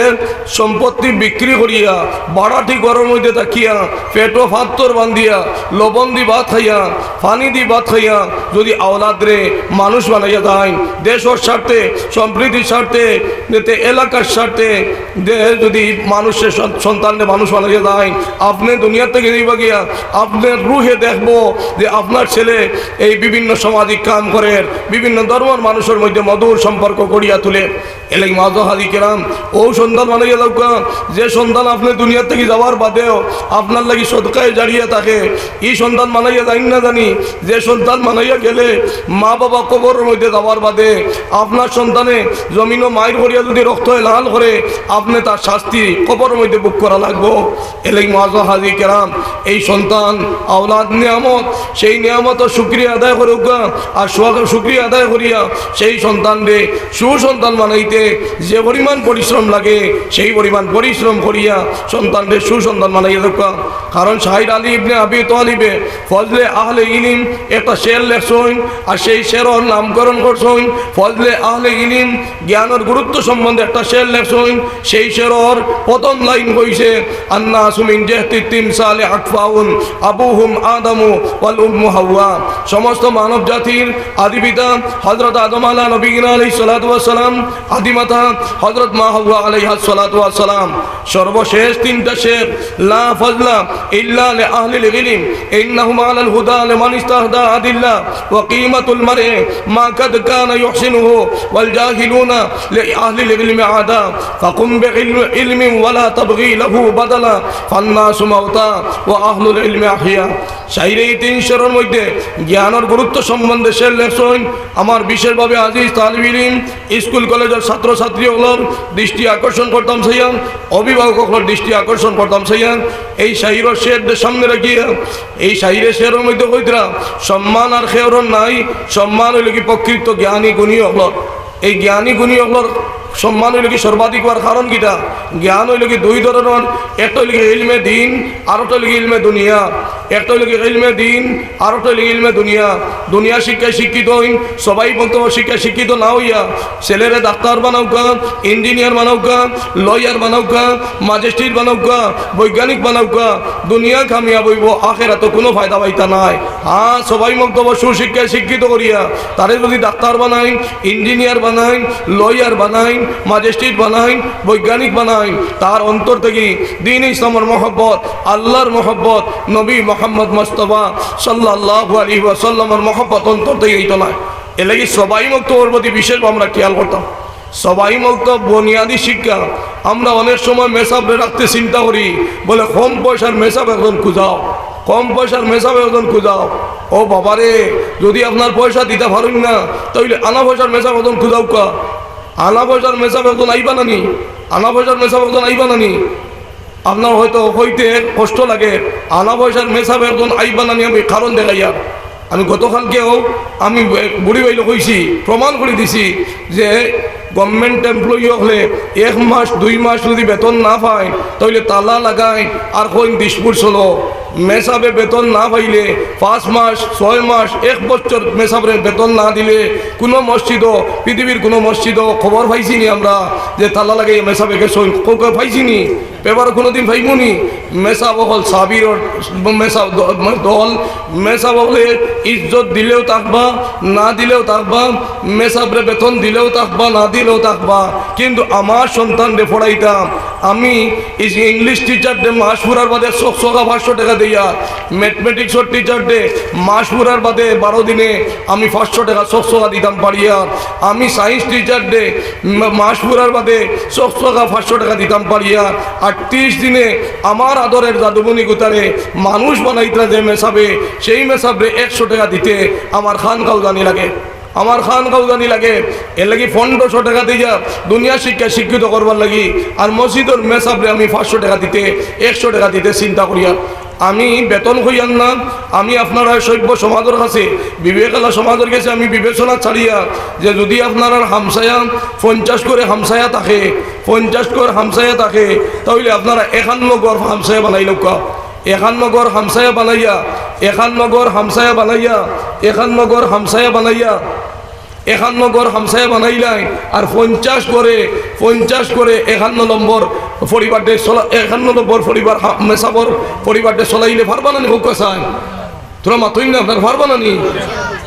সম্পত্তি বিক্রি করিয়া বাড়াটি ঘরর মধ্যে থাকিয়া পেটো পাত্তর বান্ধিয়া লবণ দি ভাত খাইয়া পানি দি ভাত খাইয়া যদি আওলাদরে মানুষ বানাইয়া দেইন, দেশর স্বার্থে, সম্প্রীতির স্বার্থে, এতে এলাকার স্বার্থে, দে যদি মানুষের সন-, সন্তানরে মানুষ বানাইয়া দেইন, আপনে দুনিয়া থাকি যাইবা গিয়া, আপনার রুহে দেখবো যে আপনার ছেলে এই বিভিন্ন সামাজিক কাম করের, বিভিন্ন ধর্মর মানুষের মধ্যে মধুর সম্পর্ক গড়িয়া তুলে। এর লাগি মাজা হাজি কেরাম, ও সন্তান বানাইয়া যাউক্কা, যে সন্তান আপনে দুনিয়া থাকি যাওয়ার বাদেও আপনার লাগি সদকায়ে জারিয়া থাকে, ই সন্তান বানাইয়া যাইন না জানি, যে সন্তান বানাইয়া গেলে মা বাবা কবরর মধ্যে যাওয়ার বাদে আপনার সন্তানে জমিনো মাইর করিয়া যদি রক্ত এলান করে, আপনে তার শাস্তি কবরর মধ্যে ভোগ করা লাগবো। এর লাগি মাজা হাজি কেরাম, এই সন্তান আওলাদ নিয়ামত, সেই নিয়ামতর শুকরিয়া আদায় করউক্কা, আর শুয়া-, শুকরিয়া আদায় করিয়া সেই সন্তানরে সুসন্তান বানাইতে যে পরিমাণ পরিশ্রম লাগে, সেই পরিমাণ পরিশ্রম করিয়া সন্তানরে সুসন্তান বানাইয়া দেউক্কা। কারণ শাহির আলী ইবনে আবি তালিবে ফজলে আহলে ইলিম একটা শের লেখছইন, আর সেই শেরর নামকরণ করছইন ফজলে আহলে ইলিম, জ্ঞানর গুরুত্ব সম্বন্ধে একটা শের লেখছইন। সেই শেরর প্রথম লাইন কইছে, "আন্নাসু মিন জেহতি তিমসালে আকফাউন, আবুহুম আদামু ওয়াল উম্মু হাওয়া।" সমস্ত মানব জাতির আদিপিতা হযরত আদম আলা নবীনা আলাইহিস সালাতু ওয়াস সালাম, আদিমাতা হযরত মা হাওয়া আলাইহাস সালাতু ওয়াস সালাম। সর্বশেষ তিনটা শের, "লা ফাজলা ইল্লা লি আহলিল ইলম, ইন্নাহুম আলাল হুদা লিমান ইস্তাহদা আদিল্লা, ওয়া কিমাতুল মারই মা কাদ কানা ইউহসিনুহু, ওয়াল জাহিলুনা লি আহলিল ইলমি আদা, ফাকুম বি ইলমি, ইলমিন ওয়া লা তাবগি লাহু বাদালা, ফান্নাসু মাউতা ওয়া আহলুল ইলমি আহইয়া।" শাইরে এই তিন শেরর মধ্যে জ্ঞানর গুরুত্ব সম্বন্ধে শের লেখছইন। আমার বিশেষভাবে আজিজ তালিব ইলিম, স্কুল কলেজর ছাত্র ছাত্রী অকলর দৃষ্টি আকর্ষণ করতাম চাইয়ার, অভিভাবক অকলর দৃষ্টি আকর্ষণ করতাম চাইয়ার। এই শাইরর শেররে সামনে রাখিয়া, এই শাইরে শেরর মধ্যে কইতরা, সম্মান আর খেয়রর নাই, সম্মান অইল কি প্রকৃত জ্ঞানী গুণী অকলর। এই জ্ঞানী গুণী অকলর সম্মান অইল কি সর্বাধিক হওয়ার কারণ কিতা? জ্ঞান অইল কি দুই ধরনর, একটা অইল কি ইলমে দিন, আর একটা অইল কি ইলমে দুনিয়া। একটা অইলো কি ইলমে দিন, আর একটা অইলো কি ইলমে দুনিয়া। দুনিয়া শিক্ষায় শিক্ষিত অইন, সবাই বক্তব্য শিক্ষায় শিক্ষিত না অইয়া ছেলেরে ডাক্তার বানাউক্কা, ইঞ্জিনিয়ার বানাউক্কা, লয়ার বানাউক্কা, ম্যাজিস্ট্রেট বানাউক্কা, বৈজ্ঞানিক বানাউক্কা, দুনিয়া কামিয়াব অইবো, আখেরাতো কুনু ফায়দা পাইতা নায়। হ্যাঁ, সবাই বক্তব্য সুশিক্ষায় শিক্ষিত করিয়া তারে যদি ডাক্তার বানাইন, ইঞ্জিনিয়ার বানাইন, লয়ার বানাইন, ম্যাজিস্ট্রেট বানাইন, বৈজ্ঞানিক বানাইন, তার অন্তর থাকি দ্বীন ইসলামর মহব্বত, আল্লার মহব্বত, নবী মুহাম্মদ মুস্তাফা সাল্লাল্লাহু আলাইহি ওয়াসাল্লামর মহব্বত অন্তর থাকি অইতো নায়। এরলাগি সবাই বক্তব্যর প্রতি বিশেষ আমরা খেয়াল করতাম। সবাই বক্তব্য বুনিয়াদী শিক্ষা, আমরা অনেক সময় মেসাবরে রাখতে চিন্তা করি, বলে, "কম পয়সার মেসাব একজন খুঁজাও, কম পয়সার মেসাব একজন খুঁজাও।" ও বাবারে, যদি আপনার পয়সা দিতা পারইন না, তাইলে আনা পয়সার মেসাব একজন খুঁজাউক্কা। আনা পয়সার মেসাব একজন আইবা না নি? আনা পয়সার মেসাব একজন আইবা না নি? আপনার হয়তো কইতে কষ্ট লাগে, আনা পয়সার মেসাব একজন আইবা না নি, আমি কারণ দেখাইয়ার। আমি গতকালকেও আমি বুড়ি ভাইরে কইছি, প্রমাণ করি দিছি যে গভর্নমেন্ট এমপ্লয়ি অকলে এক মাস, দুই মাস যদি বেতন না পাইন, তাইলে তালা লাগাইন আর কইন, "দিশপুর চলো।" মেসাবে বেতন না পাইলে পাঁচ মাস, ছয় মাস, এক বছর মেসাবরে বেতন না দিলে কুনু মসজিদো, পৃথিবীর কুনু মসজিদো খবর পাইছি নি আমরা যে তালা লাগাইয়া মেসাবে গেছইন? কেউকে পাইছি নি? পেপারো কুনুদিন পাইমু নি? মেসাব অকল সাবিরর, মেসাব দ-, দল, মেসাব অকলে ইজ্জত দিলেও থাকবা, না দিলেও থাকবা, মেসাবরে বেতন দিলেও থাকবা, না দিলেও থাকবা, কিন্তু আমার সন্তানরে পড়াইতাম। আমি এই যে ইংলিশ টিচাররে মাস ফুরার বাদে চকচকা পাঁচশো টেকা দিয়া, ম্যাথমেটিক্সর টিচাররে মাস ফুরার বাদে বারো দিনে আমি পাঁচশো টেকা চকচকা দিতাম পারিয়ার। আমি সায়েন্স টিচাররে মা-, মাস ফুরার বাদে চকচকা পাঁচশো টেকা দিতাম পারিয়ার। আর ত্রিশ দিনে আমার আদরের দাদুমণি গুতারে মানুষ বানাইতরা যে মেসাবে, সেই মেসাবরে একশো টেকা দিতে আমার খান কাউদানি লাগে, আমার খান কাউদানি লাগে। এরলাগি পনেরোশো টেকা দিয়া দুনিয়া শিক্ষা শিক্ষিত করবার লাগি, আর মসজিদর মেসাবরে আমি পাঁচশো টেকা দিতে, একশো টেকা দিতে চিন্তা করিয়ার। আমি বেতন কইয়ার না, আমি আপনারা সভ্য সমাজর কাছে, বিবেকআলা সমাজর গেছে আমি বিবেচনা ছাড়িয়া যে যদি আপনারার হামসায়া পঞ্চাশ ঘরে হামসায়া থাকে, পঞ্চাশ ঘর হামসায়া থাকে, তাইলে আপনারা একান্ন ঘর হামসায়া বানাইলাউক্কা। একান্ন ঘর হামসায়া বানাইয়া, একান্ন ঘর হামসায়া বানাইয়া, একান্ন ঘর হামসায়া বানাইয়া, একান্ন ঘর হামসায়া বানাইলাইন, আর পঞ্চাশ ঘরে, পঞ্চাশ ঘরে একান্ন নম্বর পরিবাররে চলা-, একান্ন নম্বর পরিবার হা-, মেসাবর পরিবাররে চলাইলে পারবা না নি? কউক্কা চাই, তোরা মাতইন না, আপনারা পারবা না নি?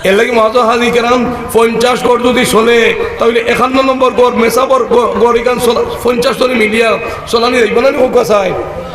এরলাগি মাঝে হাজি কেরাম পঞ্চাশ ঘর যদি চলে, তাইলে একান্ন নম্বর ঘর মেসাবর ঘ-, ঘর ইখান চলা-, পঞ্চাশ জনে মিলিয়া চলানি যাইবো না নি? কউক্কা চাই,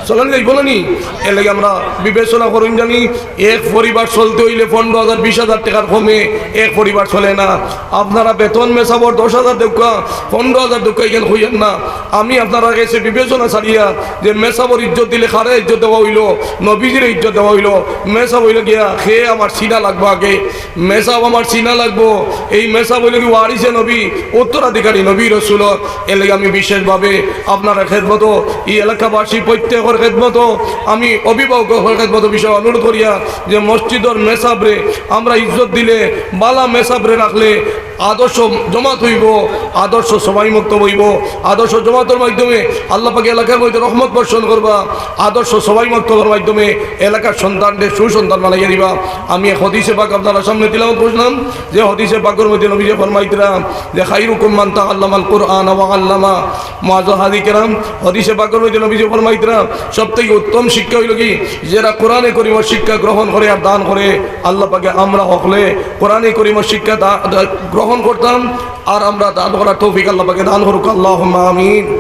চলানি যাইবো না নি? এরলাগি আমরা বিবেচনা করইন জানি, এক পরিবার চলতে অইলে পনেরো হাজার, বিশ হাজার টেকার কমে এক পরিবার চলে না। আপনারা বেতন মেসাবর দশ হাজার দেউক্কা, পনেরো হাজার দেউক্কা, ইখান কইয়ার না। আমি আপনারার গেছে বিবেচনা ছাড়িয়া যে মেসাবর ইজ্জত দিলে কারে ইজ্জত দেওয়া অইলো? নবীজিরে ইজ্জত দেওয়া অইলো। মেসাব অইলো গিয়া, হে আমার চিনা লাগবো আগে, মেসাব আমার চিনা লাগবো। এই মেসাব অইলো কি ওয়ারিসে নবী, উত্তরাধিকারী নবী রসুলর। এরলাগি আমি বিশেষভাবে আপনারার খেদমতো, এই এলাকাবাসী প্রত্যেকর খেদমতো, আমি অভিভাবকর খেদমতো বিষয় অনুরোধ করিয়ার যে মসজিদর মেসাবরে আমরা ইজ্জত দিলে, বালা মেসাবরে রাখলে আদর্শ জমাত অইবো, আদর্শ সবাই মক্তব অইবো, আদর্শ জমাতর মাধ্যমে আল্লাহ পাকে এলাকার মধ্যে রহমত বর্ষণ করবা, আদর্শ সবাই মক্তবর মাধ্যমে এলাকার সন্তানরে সুসন্তান বানাইয়া দিবা। আমি এক হাদিসে পাক আপনারার সামনে তিলাওয়াত করছিলাম, যে হাদিসে পাকর মধ্যে নবীজি ফরমাইতরা যে, "খাইরুকুম মান তাআল্লামাল কুরআনা ওয়া আল্লামা।" মুআজ্জাজ হাজি কেরাম, হাদিসে পাকর মধ্যে নবীজি ফরমাইতরা, সব থাকি উত্তম শিক্ষা অইলো কি? যেরা কোরআনে করিমর শিক্ষা গ্রহণ করে আর দান করে। আল্লাহ পাকে আমরা হকলে কোরআনে করিমর শিক্ষা দা-, দা-, গ্রহণ করতাম আর আমরা দান করার তৌফিক আল্লাহ পাকে দান করুক, আল্লাহুম্মা আমিন।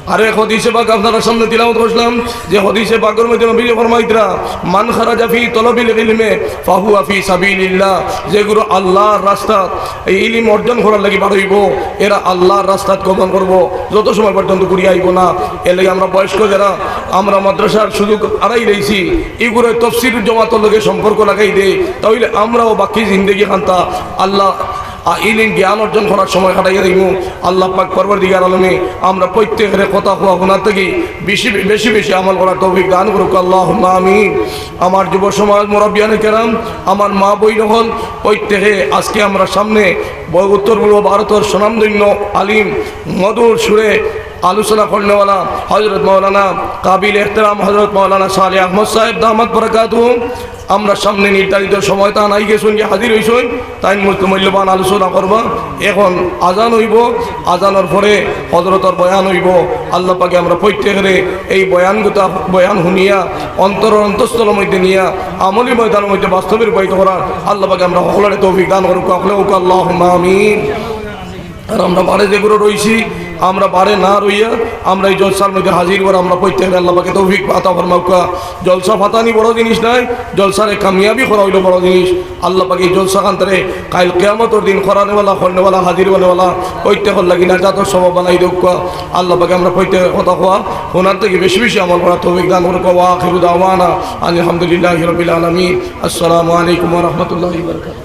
আরেক হাদিসে পাক আপনারার সামনে তিলাওয়াত করছিলাম, যে হাদিসে পাকর মধ্যে নবীজি ফরমাইতরা, "মান খারাজা ফি তলবিল ইলমে ফাহুয়া ফি সাবিলিল্লাহ।" যেগুলো আল্লাহর রাস্তাত এই ইলিম অর্জন করার লাগি বার অইবো, এরা আল্লাহর রাস্তাত গমন করবো, যত সময় পর্যন্ত ঘুরিয়া আইবো না। এরলাগি আমরা বয়স্ক যেরা, আমরা মাদ্রাসার সুযোগ আড়াই রইছি, ইগুরে তফসির জমাতর লগে সম্পর্ক লাগাই দেই, তাইলে আমরাও বাকি জিন্দেগি খান্তা আল্লাহ আ, ইলিম জ্ঞান অর্জন করার সময় কাটাইয়া দিমু। আল্লাহ পাক পরওয়ারদিগার আলমে আমরা প্রত্যেকরে কথা কওয়া হুনার থাকি বেশি, বেশি বেশি আমল করার তৌফিক দান করুক, আল্লাহুম্মা আমিন। আমার যুব সমাজ, মুরব্বিয়ানে কেরাম, আমার মা বইন অকল, প্রত্যেকে আজকে আমরা সামনে ব-, উত্তর পূর্ব ভারতর স্বনামধন্য আলিম মধুর সুরে আলোচনা করনেওয়ালা হযরত মাওলানা কাবিল এহতেরাম হযরত মাওলানা সালেহ আহমদ সাহেব দামাত বারাকাতুহুম আমরার সামনে নির্ধারিত সময় তান আই গেছইন, যে হাজির অইছইন। তাইন মূল-, মূল্যবান আলোচনা করবা। এখন আজান অইবো, আজানর পরে হযরতর বয়ান অইবো। আল্লাহ পাকে আমরা প্রত্যেকরে এই বয়ানগুতা, বয়ান হুনিয়া অন্তরর অন্তঃস্থলর মধ্যে নিয়া আমলি ময়দানর মধ্যে বাস্তবে রূপায়িত করার আল্লাহ পাকে আমরা হকলরে তৌফিক দান করুক। হকলে কউক্কা আল্লাহুম্মা আমিন। আর আমরা বারে যেগুলো রইছি, আমরা বারে না রইয়া আমরা এই জলসার মধ্যে হাজির অওয়ার আমরা প্রত্যেকরে আল্লাহ পাকে তৌফিক আতা ফরমাউক্কা। জলসা ফাতানি বড় জিনিস নায়, জলসারে কামিয়াবি করা অইলো বড় জিনিস। আল্লাহ পাকে এই জলসা খানতারে কাইল কিয়ামতর দিন করানেওয়ালা, করনেওয়ালা, হাজির অনেওয়ালা, প্রত্যেকর লাগি নাজাতর সবাব বানাই দেউক্কা। আল্লাহ পাকে আমরা প্রত্যেকর কথা কওয়া, হুনার থাকি বেশি বেশি আমল করার তৌফিক দান করুক। ওয়া আখিরু দাওয়ানা আনিল হামদুলিল্লাহি রাব্বিল আলামিন। আসসালামু আলাইকুম ওয়া রাহমাতুল্লাহি ওয়া বারাকাতুহু।